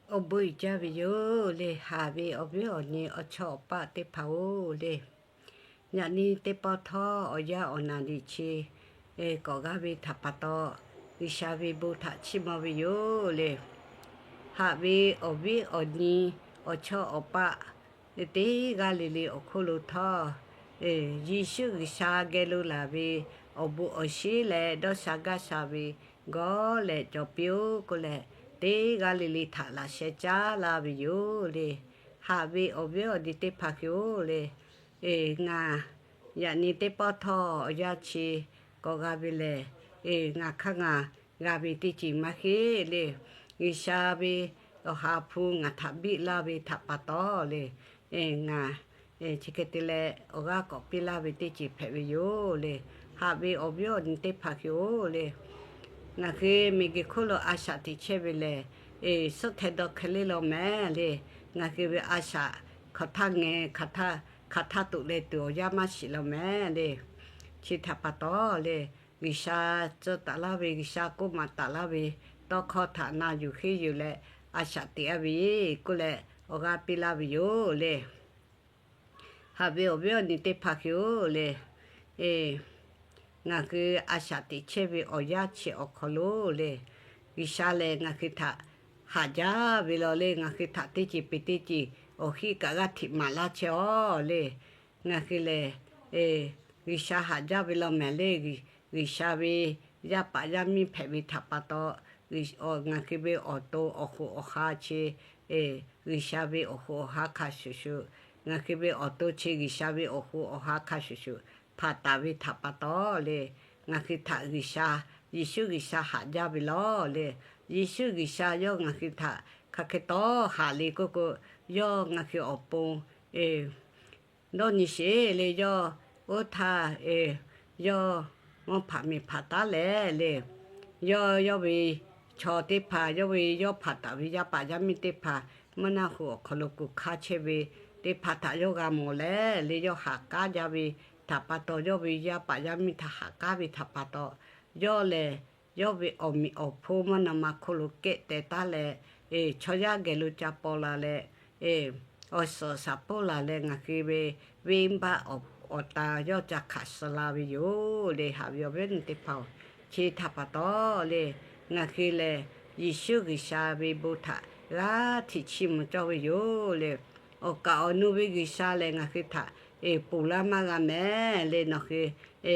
Awˬ bon uiˍ jaˇ ve yoˬ le. Haꞈ ve awˬ viˉ awˬ nyi awˬ chawˇ awˬ paˆ teˇ hpaˍ-oˬ le, yaꞈ nyi teˇ pawˆ htawˇ awˬ yanˇ awˬ naˍ riˍ chi k'awꞈ g'a ve htaꞈ pa taw, G'uiˬsha ve bon htaꞈ chiˇ mvuh ve yoˬ le. Haꞈ ve awˬ viˉ awˬ nyi awˬ chawˇ awˬ paˆ teˇ g'aˇ le le awˬ hk'oˆ lo htawˇ, Yeˍsuˆ G'uiˬsha geh lo laˬ ve awˬ bon awˬ shinˉ leh dawˇ sha gaˇ sha ve gawˇ leh cawˬ piˇ-oˆ k'oˆ leh, teˇ g'aˇ le le htaꞈ laꞈ sheh caˉ laˇ ve yoˬ le. Haꞈ ve awˬ viˉ awˬ nyi teˇ hpaˍ hui-oˬ le, ngaˬ yaꞈ nyi teˇ pawˆ htawˇ awˬ yanˇ chi k'awꞈ g'a ve lehˬ, ngaˬ hk'aˇ ngaˬ g'a ve teˇ ceuˬ maˇ heˆ le. G'uiˬsha ve awˬ ha hpu ngaˬ htaꞈ biˆ laˇ ve htaꞈ pa taw le, ngaˬ chi hk'e te leh awˬ g'aˇ k'awꞈ piˇ laˇ ve teˇ ceuˬ hpehꞈ ve yoˬ le. Haꞈ ve awˬ viˉ awˬ nyi teˇ hpaˍ hui-oˬ le, ngaˬ hui miˬguiˬ hk'oˆ lo a shaꞈ teꞈ chehˇ ve lehˬ, suhˆ hteh dawˇ hk'e le law mehˍ le. Ngaˬ hui ve a shaꞈ hk'aˬ htaˇ ngeh, hk'aˬ htaˇ tuꞈ leh tuˬ awˬ yanˇ maˇ shiˍ law mehˍ le. Chi htaꞈ pa taw le, G'uiˬsha tcuh taˍ laˇ ve, G'uiˬsha k'oˆ maˍ taˍ laˇ ve tawˇ hkawˇ htaꞈ na yuˬ henˇ yuˬ leh a shaꞈ teꞈ-a ve k'oˆ leh awˬ g'aˇ piˇ laˇ ve yoˬ le. Haꞈ ve awˬ viˉ awˬ nyi teˇ hpaˍ hui-oˬ le, ngaˬ hui a shaꞈ teꞈ chehˇ ve awˬ yanˇ chi awˬ hk'aw lo le, G'uiˬsha lehˬ ngaˬ hui htaꞈ haꞈ jaˇ ve law le. Ngaˬ hui htaꞈ teˇ ceuˬ peuˬ teˇ ceuˬ awˬ hiˆ kaꞈ g'aˇ htiꞈ maˍ laˇ chehˇ-aw le. Ngaˬ hui lehˬ G'uiˬsha haꞈ jaˇ ve law mehˍ le. G'uiˬsha ve yaˇ paˍ yaˇ miˇ hpehꞈ ve htaꞈ pa taw, ngaˬ hui ve awˬ to awˬ hoꞈ awˬ ha chi G'uiˬsha ve awˬ hoꞈ awˬ ha hk'a shuˍ shuˍ, ngaˬ hui ve awˬ to chi G'uiˬsha ve awˬ hoꞈ awˬ ha hk'a shuˍ shuˍ hpanˍ taˍ ve htaꞈ pa taw le, ngaˬ hui htaꞈ G'uiˬsha, Yeˍsuˆ G'uiˬsha haꞈ jaˇ ve law le. Yeˍsuˆ G'uiˬsha yawˇ ngaˬ hui htaꞈ hk'aˬ hk'e tawˇ haꞈ le k'oˆ k'o, yawˇ ngaˬ hui awˬ pon dawˇ nyi sheˍ le. Yawˇ oˇ htaˇ yawˇ mvuhˇ hpaꞈ miˬ hpaꞈ taˉ leh le, yawˇ yawˇ ve chaw teˇ hpaˍ, yawˇ ve yawˇ hpanˍ taˍ ve yaˇ paˍ yaˇ miˇ teˇ hpaˍ mvuhˇ naˆ hoꞈ awˬ hk'aw lo kuˬ hk'aˇ chehˇ ve teˇ hpaˍ htaꞈ yawˇ g'a mawˬ leh le, yawˇ haꞈ k'aˉ jaˇ ve htaꞈ pa taw, yawˇ ve yaˇ paˍ yaˇ miˇ htaꞈ haꞈ k'aˉ ve htaꞈ pa taw, yawˇ lehˬ yawˇ ve awˬ meꞈ awˬ hponˇ mvuhˇ naw ma hk'oˆ lo kehˆ teh taˉ leh, chaw yaˇ geh lo ca paw la leh, awˬ suhˍ shaˍ poˆ laˬ leh ngaˬ hui ve venˇbaˆ awˬ tan yawˇ ca hkanˍ suh la ve yoˬ le. Haꞈ ve awˬ viˉ awˬ nyi teˇ hpaˍ-oˬ, chi htaꞈ pa taw le, ngaˬ hui lehˬ Yeˍsuˆ G'uiˬsha ve bon htaꞈ g'aˇ hteꞈ chiˇ mvuh cawˇ ve yoˬ le. Awˬ kaˍ awˬ nu ve G'uiˬsha lehˬ ngaˬ hui htaꞈ ponˬ laˇ maˇ g'a mehˍ le. Nawˬ hui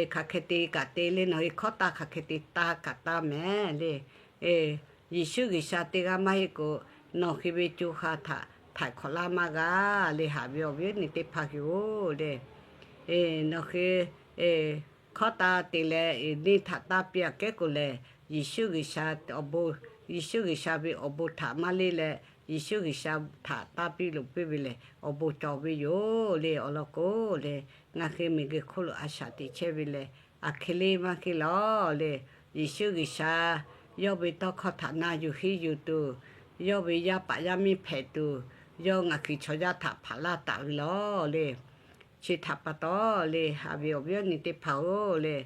hk'aˬ hk'e te kaꞈ te le, nawˬ hui hkawˉ taˇ hk'aˬ hk'e te taˇ kaꞈ taˇ mehˍ le. Yeˍsuˆ G'uiˬsha teˇ g'aˇ maˇ heˆ k'o, nawˬ hui ve co ha htaꞈ htaiˍ hk'awꞈ laˇ maˇ g'a le. Haꞈ ve awˬ viˉ awˬ nyi teˇ hpaˍ hui-oˬ le, nawˬ hui hkawˉ taˇ te leh neˇ htaꞈ taˇ piˇ-a kehˉ k'o lehˬ, Yeˍsuˆ G'uiˬsha awˬ bon, Yeˍsuˆ G'uiˬsha ve awˬ bon htaꞈ maˇ leˇ leh, Yeˍsuˆ G'uiˬsha htaꞈ taˇ piˇ loꞈ piˇ ve lehˬ awˬ bon cawˬ ve yoˬ le. Awˬ lawn k'o le, ngaˬ hui miˬguiˬ hk'oˆ lo a shaꞈ teꞈ chehˇ ve lehˬ, aˬ hk'e le maˇ heˆ law le. Yeˍsuˆ G'uiˬsha yawˇ ve tawˇ hkawˇ htaꞈ na yuˬ henˇ yuˬ tuˬ, yawˇ ve yaˇ paˍ yaˇ miˇ hpehꞈ tuˬ, yawˇ ngaˬ hui chaw yaˇ htaꞈ hpanˍ laˇ taˍ ve law le. Chi htaꞈ pa taw le, haꞈ ve awˬ viˉ awˬ nyi teˇ hpaˍ-oˬ le,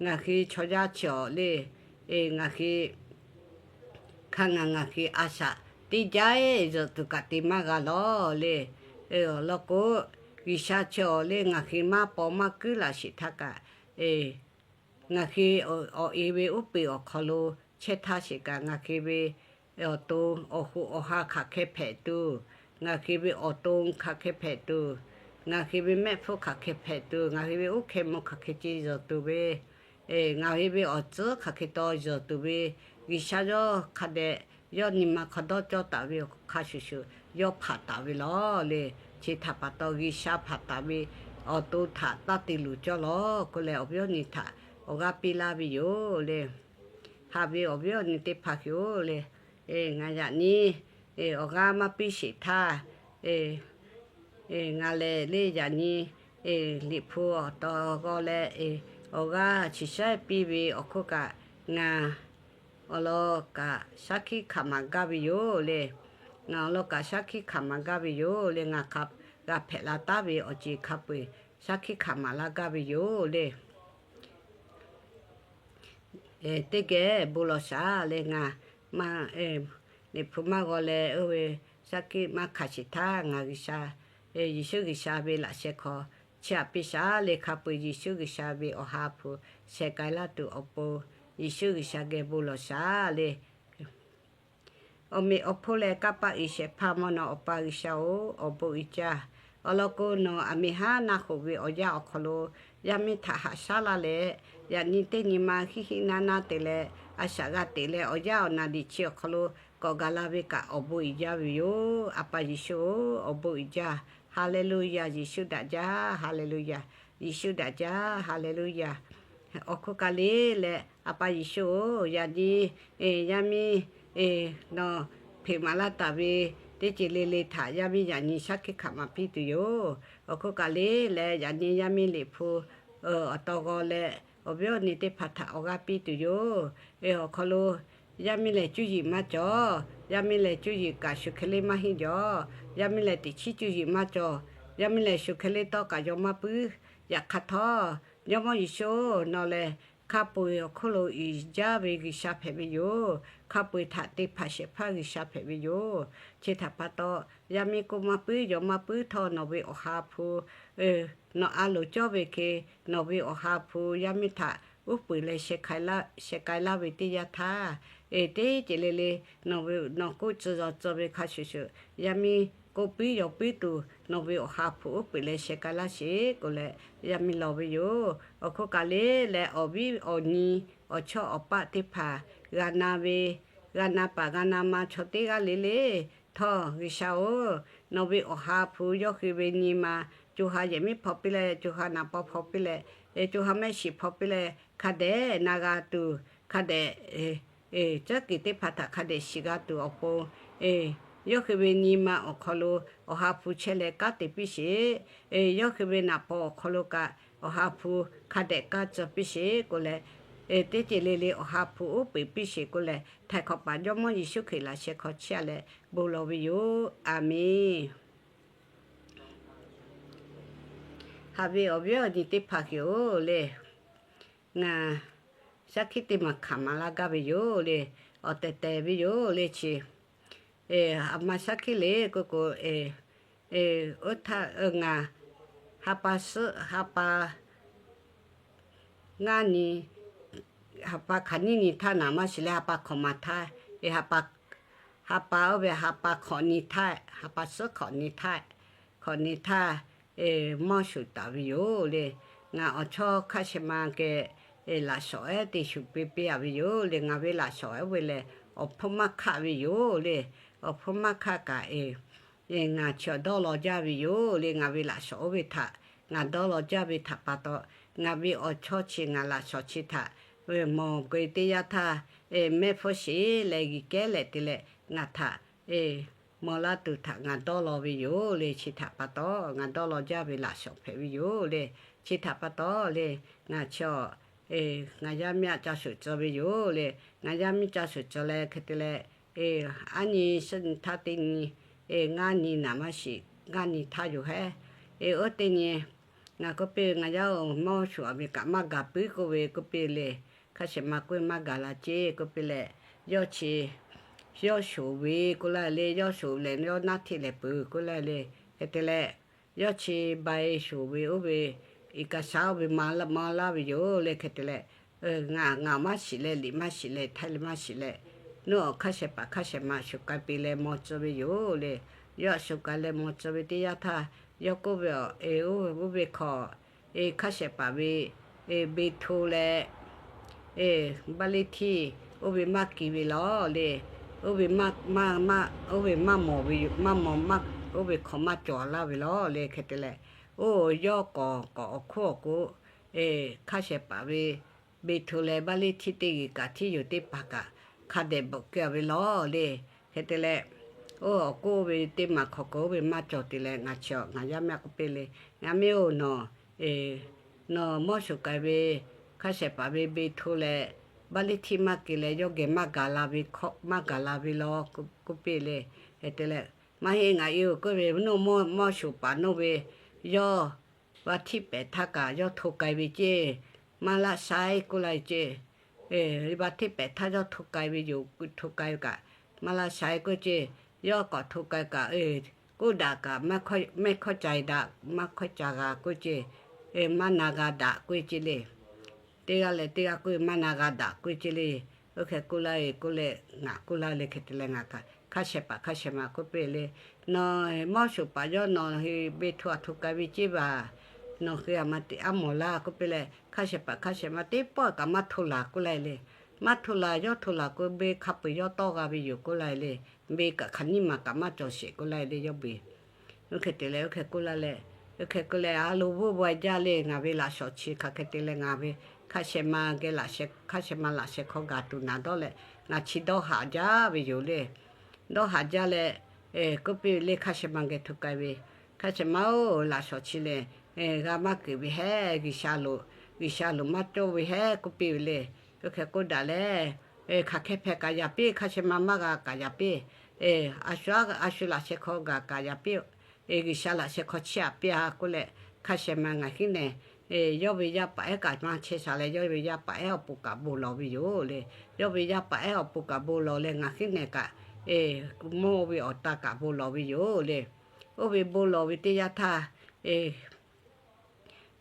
ngaˬ hui chaw yaˇ chi awˬ le, ngaˬ hui hk'a ngaˬ ngaˬ hui a shaꞈ teˇ jaˇ-e zuhꞈ tuˬ kaꞈ te maˇ g'a law le. Awˬ lawn k'o, G'uiˬsha chi awˬ le ngaˬ hui maˇ paw maˇ kuiˉ laˬ sheˍ htaˇ kaꞈ, ngaˬ hui awˬ e ve uˉ peunˍ awˬ hk'aw lo chehˇ htaˇ sheˍ kaꞈ, ngaˬ hui ve awˬ to awˬ hoꞈ awˬ ha hk'aˬ hk'e hpehꞈ tuˬ, ngaˬ hui ve awˬ to hk'aˬ hk'e hpehꞈ tuˬ, ngaˬ hui ve mehˆ hpfuhˇ hk'aˬ hk'e hpehꞈ tuˬ, ngaˬ hui ve uˉ hkeh mvuh hk'aˬ hk'e ce zuhˬ tuˬ ve, ngaˬ hui ve awˬ tcuhˉ hk'aˬ hk'e taw zuhˬ tuˬ ve, G'uiˬsha yawˇ hk'a dehꞈ yawˇ nyi ma hk'aw dawˇ cawˇ taˍ ve awˬ hk'a shuˍ shuˍ yawˇ hpanˍ taˍ ve law le. Chi htaꞈ pa taw G'uiˬsha hpanˍ taˍ ve awˬ to htaꞈ taˇ te luˬ cawˇ law k'oˆ leh awˬ viˉ awˬ nyi htaꞈ awˬ g'aˇ piˇ laˇ ve yoˬ le. Haꞈ ve awˬ viˉ awˬ nyi teˇ hpaˍ hui-oˬ le, ngaˬ yaꞈ nyi awˬ g'aˇ maˇ piˇ sheˍ htaˇ, ngaˬ lehˬ le yaꞈ nyi Liꞈ hpu awˬ taw g'aw leh awˬ g'aˇ chi shaˉ piˇ ve awˬ hk'oˆ kaꞈ, ngaˬ awˬ lawn kaꞈ shaˉ hkiˆ hkanˍ maˍ gaˇ ve yoˬ le. Ngaˬ awˬ lawn kaꞈ shaˉ hkiˆ hkanˍ maˍ gaˇ ve yoˬ le. Ngaˬ hk'a g'a hpehꞈ la taˉ ve awˬ ceuˬ hk'a peu-eˬ shaˉ hkiˆ hkanˍ maˍ laˇ gaˇ ve yoˬ le. Teˇ geh bon lawˬ shaˍ le. Ngaˬ maˇ Liꞈ hpu maˇ g'aw leh oˇ ve shaˉ hkiˆ maˇ hkanˍ sheˍ htaˇ, ngaˬ G'uiˬsha, Yeˍsuˆ G'uiˬsha ve laꞈ sheh hk'aw chiˇ aꞈ piˇ shaˍ le. Hk'a peu-eˬ Yeˍsuˆ G'uiˬsha ve awˬ ha hpu sheh k'ai laˇ tuˬ awˬ pon, Yeˍsuˆ G'uiˬsha geh bon lawˬ shaˍ le. Awˬ meꞈ awˬ hponˇ leh kanˇ paˆ uiˍ shehˍ hpaˇ mvuhˇ naw Awˬ pa G'uiˬsha-oˬ, awˬ bon uiˍ jaˇ. Awˬ lawn k'o, nawˬ aˬ miˍ haˉ naˆ hoꞈ ve awˬ yanˇ awˬ hk'aw lo yaˇ miˇ htaꞈ haꞈ shaˉ laˇ leh, yaꞈ nyi teˇ nyi ma hiˆ hiˆ naˇ naˇ te leh, a shaꞈ g'a teꞈ leh awˬ yanˇ awˬ naˬ liꞈ chi awˬ hk'aw lo k'awꞈ gaˬ la ve kaꞈ awˬ bon uiˍ jaˇ ve yoˬ. A pa Yeˍsuˆ-oˬ, awˬ bon uiˍ jaˇ. Haˍleˍluˆyaˍ. Yeˍsuˆ daꞈ jaˇ. Haˍleˍluˆyaˍ. Yeˍsuˆ daꞈ jaˇ. Haˍleˍluˆyaˍ. Awˬ hk'oˆ kaꞈ le leh, A pa Yeˍsuˆ-oˬ, yaꞈ nyi yaˇ miˇ nawˬ hpeꞈ maˍ laˇ taˍ ve teˇ ceuˬ le le htaꞈ yaˇ miˇ yaꞈ nyi shaˉ hkiˆ hkanˍ maˍ piˇ tuˬ yoˬ. Awˬ hk'oˆ kaꞈ le leh, yaꞈ nyi yaˇ miˇ liꞈ hpu awˬ taw g'aw leh, awˬ viˉ awˬ nyi teˇ hpaˍ htaꞈ awˬ g'aˇ piˇ tuˬ yoˬ. Awˬ hk'aw lo yaˇ miˇ lehˬ cuˇ yiˍ maˇ cawˬ. Yaˇ miˇ lehˬ cuˇ yiˍ kaꞈ shu hk'e le maˇ henˇ jaw. Yaˇ miˇ lehˬ teꞈ chiˉ cuˇ yiˍ maˇ cawˬ. Yaˇ miˇ lehˬ shu hk'e le tawˇ kaꞈ yaw maˇ puiˉ. Yaꞈ hk'aˇ htawˇ, Jawˇmawˇ Yeˍsuˆ, nawˬ lehˬ hk'a peu-eˬ awˬ hk'oˆ lo uiˍ jaˇ ve G'uiˬsha hpehꞈ ve yoˬ. Hk'a peu-eˬ htaꞈ te hpanˍ shehˍ hpaˇ G'uiˬsha hpehꞈ ve yoˬ. Chi htaꞈ pa taw, yaˇ miˇ k'oˆ maˇ puiˉ, yaw maˇ puiˉ htawˇ, nawˬ ve awˬ ha hpu nawˬ a loˍ cawˇ ve hk'e, nawˬ ve awˬ ha hpu yaˇ miˇ htaꞈ uˉ peunˍ leh sheh k'ai laˇ ve teˇ yanˇ htaˇ, teˇ ceuˬ le le nawˬ ve nawˬ k'oˆ tcuh yaw tcuh ve hk'a shuˍ shuˍ, yaˇ miˇ k'oˆ puiˉ yaw puiˉ tuˬ nawˬ ve awˬ ha hpu uˉ peunˍ leh sheh k'ai laˇ sheˍ k'oˆ leh, yaˇ miˇ lawˬ ve yoˬ. Awˬ hk'oˆ kaꞈ le leh, awˬ viˉ awˬ nyi awˬ chawˇ awˬ paˆ teˇ hpaˍ g'a na ve, g'a na paˍ g'a na ma chaw teˇ g'aˇ le le htawˇ, G'uiˬsha-oˬ, nawˬ ve awˬ ha hpu yawˇ hui ve nyi ma co ha yehˬ miˉ hpaw piˇ leh, co ha naˍ paw hpaw piˇ leh, co ha mehˆ shiˍ hpaw piˇ leh, hk'a dehꞈ na g'a tuˬ, hk'a dehꞈ tcuhˉ kuiˬ teˇ hpaˍ htaꞈ hk'a dehꞈ shiˍ g'a tuˬ awˬ pon, yawˇ hui ve nyi ma awˬ hk'aw lo awˬ ha hpu chehˇ leh kanˉ te piˇ sheˍ. Yawˇ hui ve naˍ paw awˬ hk'aw lo kaꞈ awˬ ha hpu hk'a dehꞈ kanˉ tcuh piˇ sheˍ k'oˆ leh, teˇ ceuˬ le le awˬ ha hpu uˉ peunˍ piˇ sheˍ k'oˆ leh, htaiˍ hk'awꞈ paˍ Jawˇmawˇ Yeˍsuˆ Hkriꞈ laꞈ sheh hk'aw chiˇ aꞈ leh bon lawˬ ve yoˬ. A menˬ. Haꞈ ve awˬ viˉ awˬ nyi teˇ hpaˍ hui-oˬ le, ngaˬ shaˉ hkiˆ teˇ maˬ hkanˍ maˍ laˇ gaˇ ve yoˬ le. Awˬ tehˬ tehˬ ve yoˬ le chi. Aˬ ma shaˉ hkiˆ le k'oˆ k'o, oˇ htaˇ ngaˬ ha pa suhˉ ha pa ngaˇ nyi, ha pa hk'aˬ nyiˇ nyi htaˇ naˍ maˇ shiˍ leh ha pa hk'awꞈ maˍ htaˇ, ha pa oˇ ve ha pa hk'awꞈ nyi htaˇ, ha pa suhˉ hk'awꞈ nyi htaˇ, hk'awꞈ nyi htaˇ mawˇ shuˍ taˍ ve yoˬ le. Ngaˬ awˬ chawˇ hk'a shehˍ ma geh laꞈ shawnˍ ehˉ te shuˍ piˇ piˇ-a ve yoˬ le. Ngaˬ ve laꞈ shawnˍ ehˉ oˇ ve lehˬ awˬ hpfuhˇ maˇ hkaˆ ve yoˬ le. Awˬ hpfuhˇ maˇ hkaˆ kaꞈ, ngaˬ chi awˬ dawˇ law jaˇ ve yoˬ le. Ngaˬ ve laꞈ shawnˍ oˇ ve htaꞈ ngaˬ dawˇ law jaˇ ve htaꞈ pa taw, ngaˬ ve awˬ chawˇ chi ngaˬ laꞈ shawnˍ chi htaꞈ mawˬ k'o-e teˇ yanˇ htaˇ, mehˆ hpfuhˇ sheˍ leh g'uiˬ kehˉ leh te leh ngaˬ htaꞈ maw laˇ tuˬ htaꞈ ngaˬ dawˇ law ve yoˬ le. Chi htaꞈ pa taw ngaˬ dawˇ law jaˇ ve laꞈ shawnˍ hpehꞈ ve yoˬ le. Chi htaꞈ pa taw le, ngaˬ chi awˬ, ngaˬ yaˇ miˇ aꞈ ca shuˍ tcuh ve yoˬ le. Ngaˬ yaˇ miˇ ca shuˍ tcuh leh hk'e te leh, aˉ nyi suhˉ nyi htaˇ teˇ nyi, ngaˇ nyi naˍ maˇ shiˍ, ngaˇ nyi htaˇ yoˬ hehˉ. Oˇ teˇ nyi ngaˬ k'oˆ piˇ ve, ngaˬ yaˇ-oˬ, mawˇ shuˍ aˬ miˍ kaꞈ maˇ gaˬ puiˉ k'oˆ ve k'oˆ piˇ le. Hk'a shehˍ ma k'oˆ ve maˇ gaˬ la ceˇ k'oˆ piˇ leh, yawˇ chi yawˇ shoˍ ve k'oˆ laˇ le. Yawˇ shoˍ lehˬ yawˇ naˉ hteˇ lehˬ peuˬ k'oˆ laˇ le. Hk'e te leh, yawˇ chi ba-e shoˍ ve oˇ ve iˍ kaˍ shaˉ oˇ ve maˇ laˇ ve yoˬ le. Hk'e te leh, ngaˬ ngaˬ maˇ shiˍ leh, liꞈ maˇ shiˍ leh, htaiˇ le maˇ shiˍ leh, nawˬ hk'a shehˍ paˍ hk'a shehˍ ma shuˍ k'ai piˇ leh maw tcuh ve yoˬ le. Yawˇ shuˍ k'ai leh maw tcuh ve teˇ yanˇ htaˇ, yawˇ k'oˆ ve, oˇ ve hk'awꞈ hk'a shehˍ paˍ ve Beˇ hto leh Baˇ leˇ htiˇ oˇ ve maˇ kiˬ ve lawˬ le. Oˇ ve maˇ mawˬ ve, maˇ mawˬ, oˇ ve hk'awꞈ maˇ cawˬ laˇ ve lawˬ le. Hk'e te leh, oˇ yawˇ k'awꞈ k'awꞈ awˬ hkuiˉ awˬ k'o, hk'a shehˍ paˍ ve Beˇ hto leh Baˇ leˇ htiˇ teˇ g'uiˬ kaꞈ htiˇ yoˬ teˇ hpaˍ kaꞈ hk'a dehꞈ bvuhꞈ keu-a ve lawˬ le. Hk'e te leh, oˇ awˬ k'oˆ ve teˇ maˬ hk'awꞈ k'o oˇ ve maˇ cawˬ te leh, ngaˬ chi ngaˬ yaˇ miˇ aꞈ k'oˆ piˇ le, Yaˇ miˇ-oˬ, nawˬ nawˬ mawˇ shuˍ k'ai ve hk'a shehˍ paˍ ve Beˇ hto leh Baˇ leˇ htiˇ maˇ kiˬ leh yawˇ geh maˇ gaˬ la ve hkawꞈ maˇ gaˬ la ve lawˬ k'oˆ piˇ le. Hk'e te leh, maˇ heˆ, ngaˬ e-oˬ k'oˆ ve, nawˬ mawˇ shuˍ paˍ nawˬ ve yawˇ va htiˇ pehˍ htaˇ kaꞈ yawˇ hto k'ai ve ceˇ, maˇ laˆ shaiˉ k'oˆ laˇ ve ceˇ. Va htiˇ pehˍ htaˇ yawˇ hto k'ai ve yoˬ, hto k'ai ve kaꞈ maˇ laˇ sha-e k'oˆ ce. Yawˇ k'awꞈ hto k'ai kaꞈ, k'oˆ daꞈ kaꞈ, mehˇ hkawˇ ca-e daꞈ, maˇ hkawˇ ca g'a k'oˆ ce. Maˇ na g'a daꞈ k'oˆ ce le. Teˇ g'aˇ leh teˇ g'aˇ k'oˆ ve, maˇ na g'a daꞈ k'oˆ ce le. Oˇ hk'e k'oˆ laˇ-e k'oˆ leh, ngaˬ k'oˆ laˇ le hk'e te leh ngaˬ hk'aˇ shehˍ paˍ hk'aˇ shehˍ ma k'oˆ piˇ le, nawˬ mawˇ shuˍ paˍ yawˇ nawˬ hui beˇ hto aꞈ hto k'ai ve ceˇ baˬ. Nawˬ hui aꞈ ma teꞈ aˉ mawˬ laˇ k'oˆ piˇ leh, hk'aˇ shehˍ paˍ hk'aˇ shehˍ ma teˇ pawˆ kaꞈ maˇ hto laˬ k'oˆ laˇ le. Maˇ hto laˬ, yawˇ hto laˬ k'o, beˇ hk'a peu-eˬ yawˇ tawˇ g'a ve yoˬ k'oˆ laˇ le. Beˇ kaꞈ hk'aˬ nyiˇ maˬ kaꞈ maˇ cawˬ sheˍ k'oˆ laˇ le yawˇ beˬ. Oˇ hk'e te leh, oˇ hk'e k'oˆ laˇ leh, oˇ hk'e k'oˆ leh, a lo bvuhˇ bvuhˇ jaˇ le, ngaˬ ve laꞈ shawnˍ chi hk'aˬ hk'e te leh ngaˬ ve hk'aˇ shehˍ ma geh laꞈ sheh, hk'aˇ shehˍ ma laꞈ sheh hk'aw gaˬ tuˬ naˍ dawˇ leh, ngaˬ chi dawˇ haꞈ jaˇ ve yoˬ le. Dawˇ haꞈ jaˇ leh, k'oˆ piˇ ve le, hk'aˇ shehˍ ma geh hto k'ai ve, hk'aˇ shehˍ ma-oˬ, laꞈ shawnˍ chi lehˬ g'a maˇ keunˍ ve heˉ, G'uiˬsha lo, G'uiˬsha lo maˇ cawˇ ve heˉ k'oˆ piˇ ve le. Oˇ hk'e k'oˆ daꞈ leh, hk'aˬ hk'e hpehꞈ kaꞈ yaꞈ piˇ, hk'aˇ shehˍ ma maˇ g'a kaꞈ yaꞈ piˇ, a shu, a shu laꞈ sheh hk'aw gaˬ kaꞈ yaꞈ piˇ, G'uiˬsha laꞈ sheh hk'aw chiˇ aꞈ piˇ-a k'oˆ leh, hk'aˇ shehˍ ma ngaˬ hinˉ nehˬ yawˇ ve yaˇ paˍ ehˉ kaꞈ maˇ chehˇ sha leh, yawˇ ve yaˇ paˍ ehˉ awˬ pon kaꞈ bon lawˬ ve yoˬ le. Yawˇ ve yaˇ paˍ ehˉ awˬ pon kaꞈ bon lawˬ leh, ngaˬ hinˉ nehˬ kaꞈ mawˇ ve awˬ ta kaꞈ bon lawˬ ve yoˬ le. Oˇ ve bon lawˬ ve teˇ yanˇ htaˇ,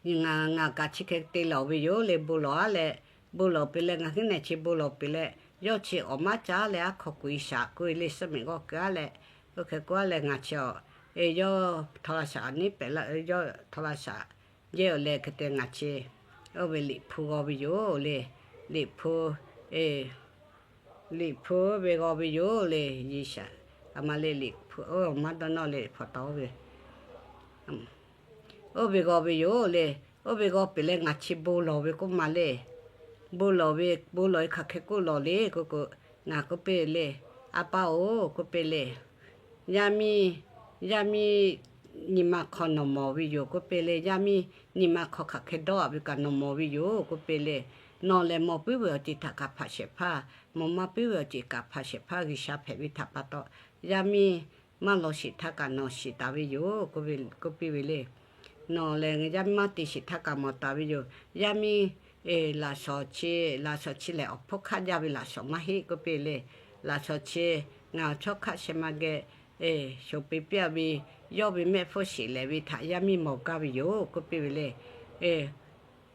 ngaˬ, ngaˬ kaꞈ chi hk'e te lawˬ ve yoˬ le. Bon lawˬ-a leh, bon lawˬ peuˬ leh, ngaˬ hinˉ nehˬ chi bon lawˬ peuˬ leh, yawˇ chi awˬ maˇ caˉ leh aˉ hk'aw kuˬ-e shaˍ k'oˆ ve le, suhˉ mehˍ g'awˇ keu-a leh, oˇ hk'e k'oˆ-a leh ngaˬ chi-a, yawˇ htaw la shaˍ nyiˉ pehꞈ la, yawˇ htaw la shaˍ jehˇ-oˬ leh hk'e te ngaˬ chi, oˇ ve Liꞈ hpu g'aw ve yoˬ le. Liꞈ hpu, Liꞈ hpu oˇ ve g'aw ve yoˬ le. Yeˍsaˍ, a ma le, Liꞈ hpu oˇ maˇ dawˇ nawˇ le, hpaw taw oˇ ve oˇ ve g'aw ve yoˬ le. Oˇ ve g'aw peuˬ leh ngaˬ chi bon lawˬ ve k'oˆ ma le. Bon lawˬ ve, bon lawˬ ve hk'aˬ hk'e k'oˆ lawˬ le k'oˆ k'o, ngaˬ k'oˆ piˇ le, A pa-oˬ k'oˆ piˇ le, yaˇ miˇ, yaˇ miˇ nyi ma hk'aw nawˬ mawˬ ve yoˬ k'oˆ piˇ le. Yaˇ miˇ nyi ma hk'aw hk'aˬ hk'e dawˇ-a ve kaꞈ nawˬ mawˬ ve yoˬ k'oˆ piˇ le. Nawˬ lehˬ mawˬ puiˉ ve awˬ ceuˬ htaꞈ kaꞈ hpanˍ shehˍ hpaˇ, mawˬ maˇ puiˉ ve awˬ ceuˬ kaꞈ hpanˍ shehˍ hpaˇ G'uiˬsha hpehꞈ ve htaꞈ pa taw, yaˇ miˇ maˇ lawˬ sheˍ htaˇ kaꞈ nawˬ shiˍ taˍ ve yoˬ k'oˆ piˇ ve le. Nawˬ lehˬ yaˇ miˇ maˇ te sheˍ htaˇ kaꞈ mawˬ taˍ ve yoˬ. Yaˇ miˇ, laꞈ shawnˍ chi, laꞈ shawnˍ chi lehˬ awˬ hpfuhˇ hk'aˆ jaˇ ve laꞈ shawnˍ maˇ heˆ k'oˆ piˇ le. Laꞈ shawnˍ chi ngaˬ awˬ chawˇ hk'aˆ shehˍ ma geh shoˍ peˍ piˇ-a ve, yawˇ ve mehˆ hpfuhˇ sheˍ lehˍ ve htaꞈ yaˇ miˇ mawˬ gaˇ ve yoˬ k'oˆ piˇ ve le.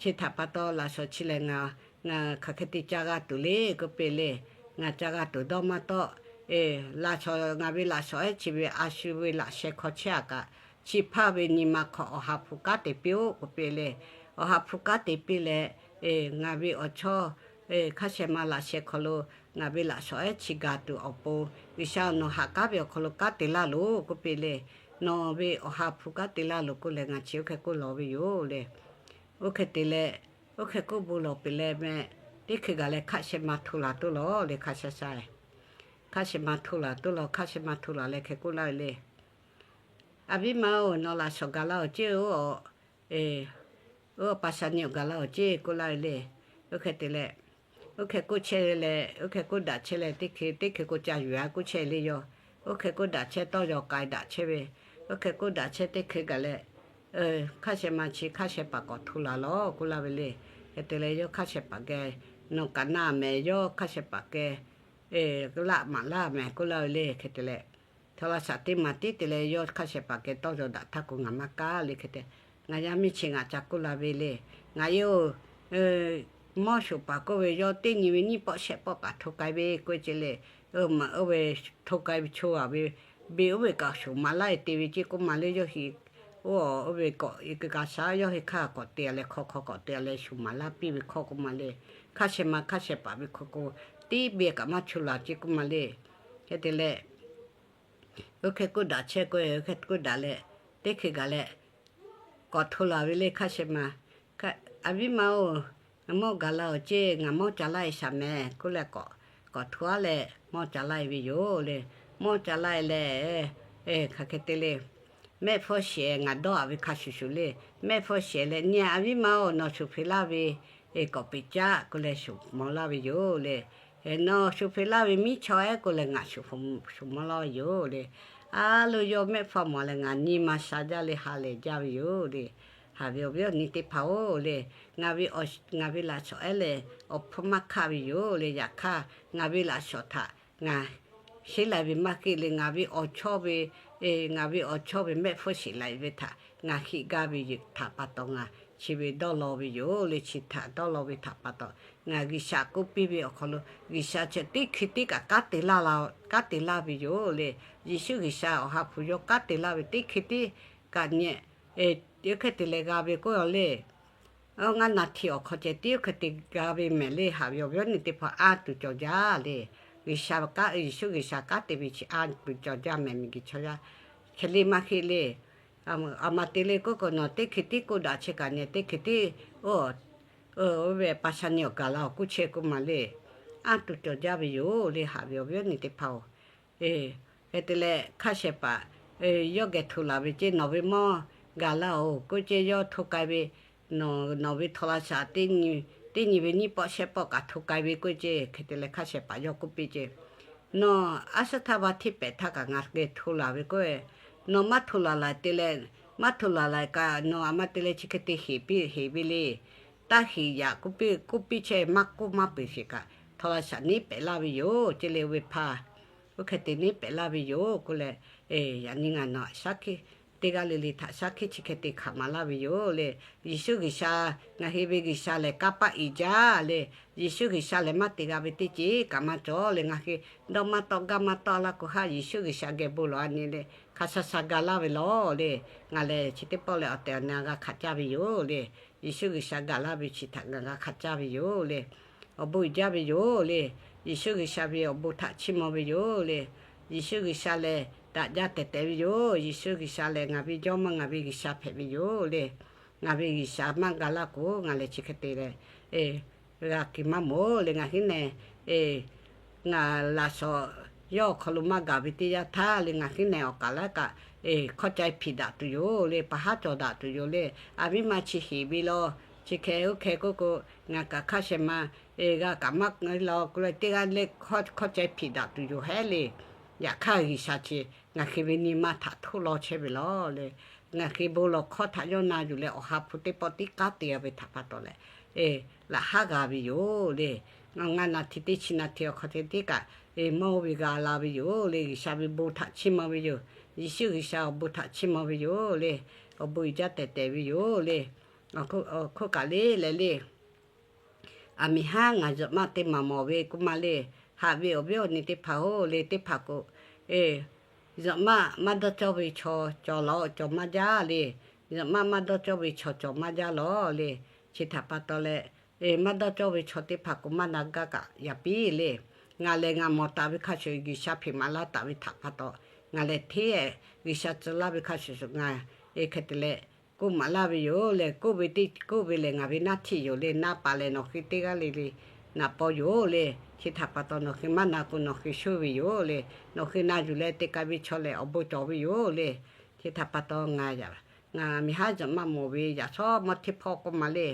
Chi htaꞈ pa taw laꞈ shawnˍ chi lehˬ ngaˬ, ngaˬ hk'aˬ hk'e te ca g'a tuˬ le k'oˆ piˇ le. Ngaˬ ca g'a tuˬ dawˇ maˇ tawˆ. Laꞈ shawnˍ, ngaˬ ve laꞈ shawnˍ ehˉ chi ve a shu ve laꞈ sheh hk'aw chehˇ-a kaꞈ, chi hpaˇ ve nyi ma hk'aw awˬ ha hpu kanˉ te piˇ-oˆ k'oˆ piˇ le. Awˬ ha hpu kanˉ te piˇ leh, ngaˬ ve awˬ chawˇ hk'aˇ shehˍ ma laꞈ sheh hk'aw lo ngaˬ ve laꞈ shawnˍ ehˉ chi gaˬ tuˬ awˬ pon, G'uiˬsha nawˬ ha kanˉ ve awˬ hk'aw lo kanˉ te laˇ loˬ k'oˆ piˇ le. Nawˬ ve awˬ ha hpu kanˉ te laˇ loˬ k'oˆ leh ngaˬ chi oˇ hk'e k'oˆ lawˬ ve yoˬ le. Oˇ hk'e te leh, oˇ hk'e k'oˆ bon lawˬ peuˬ leh meh, teˇ hkui gaˬ leh hk'aˇ shehˍ ma hto laˬ toˇ lawˬ le hk'a sha sha. Hk'aˇ shehˍ ma hto laˬ toˇ lawˬ, hk'aˇ shehˍ ma hto laˬ leh hk'e k'oˆ laˇ ve le. A viˉ ma-oˬ, nawˬ laꞈ shawnˍ gaˬ la-oˬ ceˇ-oˬ, oˇ pa sha nyi-oˬ gaˬ la-oˬ ceˇ k'oˆ laˇ ve le. Oˇ hk'e te leh, oˇ hk'e k'oˆ chehˇ ve leh, oˇ hk'e k'oˆ daꞈ chehˇ leh, teˇ hkui teˇ hkui k'o ca yuˬ-a k'oˆ chehˇ le yawˇ. Oˇ hk'e k'oˆ daꞈ chehˇ tawˇ yaw k'ai daꞈ chehˇ ve, oˇ hk'e k'oˆ daꞈ chehˇ teˇ hkui gaˬ leh, hk'aˇ shehˍ ma chi hk'aˇ shehˍ paˍ k'awꞈ hto laˬ lawˬ k'oˆ laˇ ve le. Hk'e te leh yawˇ hk'aˇ shehˍ paˍ geh, nawˬ kaꞈ na mehˍ, yawˇ hk'aˇ shehˍ paˍ geh laˆ maˍ laˇ mehˍ k'oˆ laˇ ve le. Hk'e te leh, htaw la shaꞈ teˇ maˬ tiˉ te leh yawˇ hk'aˇ shehˍ paˍ geh tawˇ yaw daꞈ htaˇ k'o ngaˬ maˇ kaˇ le hk'e te. Ngaˬ yaˇ miˇ chi ngaˬ ca k'oˆ la ve le. Ngaˬ yawˇ mawˇ shoˍ paˍ k'oˆ ve yawˇ teˇ nyi ve nyiˇ pawˆ shehˆ pawˆ kaꞈ hto k'ai ve k'oˆ ve ce le. Oˇ ve hto k'ai ve chaw-a ve, beˬ oˇ ve kaꞈ shoˍ maˍ laˇ-e te ve ceˇ k'oˆ ma le yawˇ hui. Oˇ, oˇ ve k'awꞈ e ka sha yawˇ hui hk'aˇ k'awꞈ te-a leh hk'aw hk'aw k'awꞈ te-a leh shoˍ maˍ laˇ piˇ ve hkawˇ k'oˆ ma le. Hk'aˇ shehˍ ma hk'aˇ shehˍ paˍ ve hk'aw k'o, teˇ beˬ kaꞈ maˇ chaw laˬ ceˇ k'oˆ ma le. Hk'e te leh, oˇ hk'e k'oˆ daꞈ chehˇ k'o, oˇ hk'e k'oˆ daꞈ leh, teˇ hkui gaˬ leh k'awꞈ hto laˬ ve le hk'aˇ shehˍ ma. A viˉ ma-oˬ, mawˇ gaˬ la-oˬ ceˇ, ngaˬ mawˇ ca laˇ-e shaˍ mehˍ k'oˆ leh k'awꞈ, k'awꞈ hto-a leh mawˇ ca laˇ-e ve yoˬ le. Mawˇ ca laˇ-e leh, hk'aˬ hk'e te le. Mehˆ hpfuhˇ shehˍ ngaˬ dawˇ-a ve hk'a shuˍ shuˍ le. Mehˆ hpfuhˇ shehˍ leh nyi-a, a viˉ ma-oˬ, nawˬ shuˍ hpeꞈ laˇ ve k'awꞈ peꞈ caˆ k'oˆ leh shuˍ maw laˇ ve yoˬ le. Nawˬ shuˍ hpeꞈ laˇ ve miˉ chaw ehˉ k'oˆ leh ngaˬ shuˍ maw laˇ ve yoˬ le. A lo yawˇ mehˆ hpfuhˇ mawˬ leh ngaˬ nyi ma sha jaˇ le ha lehˬ jaˇ ve yoˬ le. Haꞈ ve awˬ viˉ awˬ nyi teˇ hpaˍ-oˬ le, ngaˬ ve, ngaˬ ve laꞈ shawnˍ ehˉ lehˬ awˬ hpfuhˇ maˇ hkaˆ ve yoˬ le. Yaꞈ hk'aˇ ngaˬ ve laꞈ shawnˍ htaꞈ ngaˬ sheˉ lai ve maˇ heˆ le, ngaˬ ve awˬ chawˇ ve, ngaˬ ve awˬ chawˇ ve mehˆ hpfuhˇ shiˍ laiꞈ ve htaꞈ ngaˬ heˆ gaˇ ve htaꞈ pa taw ngaˬ chi ve dawˇ law ve yoˬ le. Chi htaꞈ dawˇ law ve htaꞈ pa taw, ngaˬ G'uiˬsha k'oˆ piˇ ve awˬ hk'aw lo G'uiˬsha chi teˇ hkui tiˉ kaꞈ kanˉ te laˇ ve yoˬ le. Yeˍsuˆ G'uiˬsha Awˬ ha hpu yawˇ kanˉ te laˇ ve teˇ hkui tiˉ kaꞈ nyi, oˇ hk'e te leh g'a ve k'oˆ a le. Ngaˇ naˍ hti awˬ hk'aw ceh tiˉ oˇ hk'e te g'a ve mehˍ le. Haꞈ ve awˬ viˉ awˬ nyi teˇ hpaˍ anˇ tuˬ cawˬ jaˇ le. G'uiˬsha kanˉ, Yeˍsuˆ G'uiˬsha kanˉ te ve chi anˇ tuˬ cawˬ jaˇ mehˍ miˬguiˬ chaw yaˇ. Hk'e le maˇ heˆ le. Aˬ ma te le k'oˆ k'o, nawˬ teˇ hkui tiˉ k'oˆ daꞈ chehˇ kaꞈ nyi, teˇ hkui tiˉ oˇ ve pa sha nyi awˬ gaˬ la awˬ k'oˆ chehˇ k'oˆ ma le. Anˇ tuˬ cawˬ jaˇ ve yoˬ le. Haꞈ ve awˬ viˉ awˬ nyi teˇ hpaˍ-oˬ, hk'e te leh hk'a shehˍ hpaˍ yawˇ geh hto laˬ ve ceˇ, nawˬ ve mawˇ gaˬ la-oˬ k'oˆ ceˇ, yawˇ hto k'ai ve, nawˬ ve htaw la shaꞈ teˇ nyi ve nyiˇ pawˆ shehˆ pawˆ kaꞈ hto k'ai ve k'oˆ ceˇ. Hk'e te leh hk'a shehˍ hpaˍ yawˇ k'oˆ piˇ ceˇ, nawˬ aˉ suˉ htaˇ va htiˇ pehꞈ htaˇ kaꞈ ngaˬ geh hto laˬ ve k'o, nawˬ maˇ hto laˬ laiˬ te leh, maˇ hto laˬ laiˬ kaꞈ nawˬ aˬ ma te leh chi hk'e te heˍ piˇ heˍ ve le. Taˇ heˍ yaꞈ k'oˆ piˇ k'oˆ piˇ chehˇ, maˇ k'oˆ maˇ peˬ sheˍ kaꞈ htaw la shaꞈ neˉ pehꞈ laˇ ve yoˬ. Ceˇ le ve hpaˇ, oˇ hk'e te neˉ pehꞈ laˇ ve yoˬ k'oˆ leh, yaꞈ nyi ngaˬ nawˬ shaˉ hkiˆ teˇ g'aˇ le le htaꞈ shaˉ hkiˆ chi hk'e te hkanˍ maˍ laˇ ve yoˬ le. Yeˍsuˆ G'uiˬsha, ngaˬ hui ve G'uiˬsha lehˬ kanˇ paˆ iˍ jaˇ le. Yeˍsuˆ G'uiˬsha lehˬ maˇ te g'a ve teˇ ceuˬ kaꞈ maˇ cawˬ le. Ngaˬ hui dawˇ maˇ tawˆ gaˇ maˇ tawˆ laˇ k'o haˉ Yeˍsuˆ G'uiˬsha geh bon lawˬ a nyi le, hk'a sha sha ga laˇ ve lawˬ le. Ngaˬ lehˬ chi teˇ pawˆ lehˬ awˬ tehˬ awˬ na g'a hkanˍ caˇ ve yoˬ le. Yeˍsuˆ G'uiˬsha gaˬ laˇ ve chi htaꞈ ngaˬ g'a hkanˍ caˇ ve yoˬ le. Awˬ bon uiˍ jaˇ ve yoˬ le. Yeˍsuˆ G'uiˬsha ve awˬ bon htaꞈ chiˇ mvuh ve yoˬ le. Yeˍsuˆ G'uiˬsha lehˬ daꞈ jaˇ tehˬ tehˬ ve yoˬ. Yeˍsuˆ G'uiˬsha lehˬ ngaˬ ve Jawˇmawˇ ngaˬ ve G'uiˬsha hpehꞈ ve yoˬ le. Ngaˬ ve G'uiˬsha maˇ ga laˇ k'o ngaˬ lehˬ chi hk'e te leh g'a kuiˬ maˇ mawˬ le. Ngaˬ hui nehˬ ngaˬ laꞈ shawˍ yawˇ awˬ hk'aw lo maˇ gaˬ ve teˇ yanˇ htaˇ le, ngaˬ hui nehˬ awˬ kaˍ laˉ kaꞈ hk'awˇ cai hpiˍ daꞈ tuˬ yoˬ le. Pa haˉ cawˬ daꞈ tuˬ yoˬ le. Aˬ miˇ ma chi heˍ ve law, chi hk'e oˇ hk'e k'oˆ k'o, ngaˬ kaꞈ hk'a shehˍ ma g'a kaꞈ maˇ law k'oˆ leh teˇ g'aˇ le hk'awˇ cai hpiˍ daꞈ tuˬ yoˬ hehˉ le. Yaꞈ hk'aˇ G'uiˬsha chi ngaˬ hui ve nyi ma htaꞈ htoˆ law chehˇ ve lawˬ le. Ngaˬ hui bon lawˬ hkawˇ htaꞈ yawˇ na yuˬ leh Awˬ ha hpu teˇ pawˆ tiˉ kanˉ te ve htaꞈ pa taw leh, laꞈ haˉ g'a ve yoˬ le. Ngaˇ naˍ hti teˇ chi naˍ hti awˬ hk'aw te tiˉ kaꞈ mawˇ ve g'a la ve yoˬ le. G'uiˬsha ve bon htaꞈ chiˇ mvuh ve yoˬ. Yeˍsuˆ G'uiˬsha awˬ bon htaꞈ chiˇ mvuh ve yoˬ le. Awˬ bon uiˍ jaˇ tehˬ tehˬ ve yoˬ le. Awˬ hk'oˆ kaꞈ le leh le Aˬ miˍ haˉ ngaˬ zuhꞈ maˆ teˇ maˬ mawˬ ve k'oˆ ma le. Haꞈ ve awˬ viˉ awˬ nyi teˇ hpaˍ-oˬ le, teˇ hpaˍ k'o, zuhꞈ maˆ maˇ dawˇ cawˇ ve chaw cawˬ laˬ-oˬ, cawˬ maˇ jaˇ le. Zuhꞈ maˆ maˇ dawˇ cawˇ ve chaw cawˬ maˇ jaˇ lawˬ le. Chi htaꞈ pa taw leh, maˇ dawˇ cawˇ ve chaw teˇ hpaˍ k'o maˇ na gaˇ kaꞈ yaꞈ piˇ le. Ngaˬ lehˬ ngaˬ mawˬ taˍ ve hk'a shuˍ G'uiˬsha hpeꞈ maˍ laˇ taˍ ve htaꞈ pa taw, ngaˬ lehˬ hteˇ G'uiˬsha tcuh laˇ ve hk'a shuˍ shuˍ ngaˬ hk'e te leh k'oˆ maˍ laˇ ve yoˬ le. K'oˆ ve teˇ k'oˆ ve lehˬ ngaˬ ve naˇ htiˆ yoˬ le. Naˇ paˍ lehˬ nawˬ hui teˇ g'aˇ le le naꞈ paw yoˬ le. Chi htaꞈ pa taw nawˬ hui maˇ na k'o nawˬ hui shuˉ ve yoˬ le. Nawˬ hui na yuˬ leh te k'ai ve chaw lehˬ awˬ bon cawˬ ve yoˬ le. Chi htaꞈ pa taw ngaˬ, ngaˬ miˬ haˉ zuhꞈ maˆ mawˬ ve yaꞈ shawˉ mawˇ hteˇ hpawˇ k'oˆ ma le.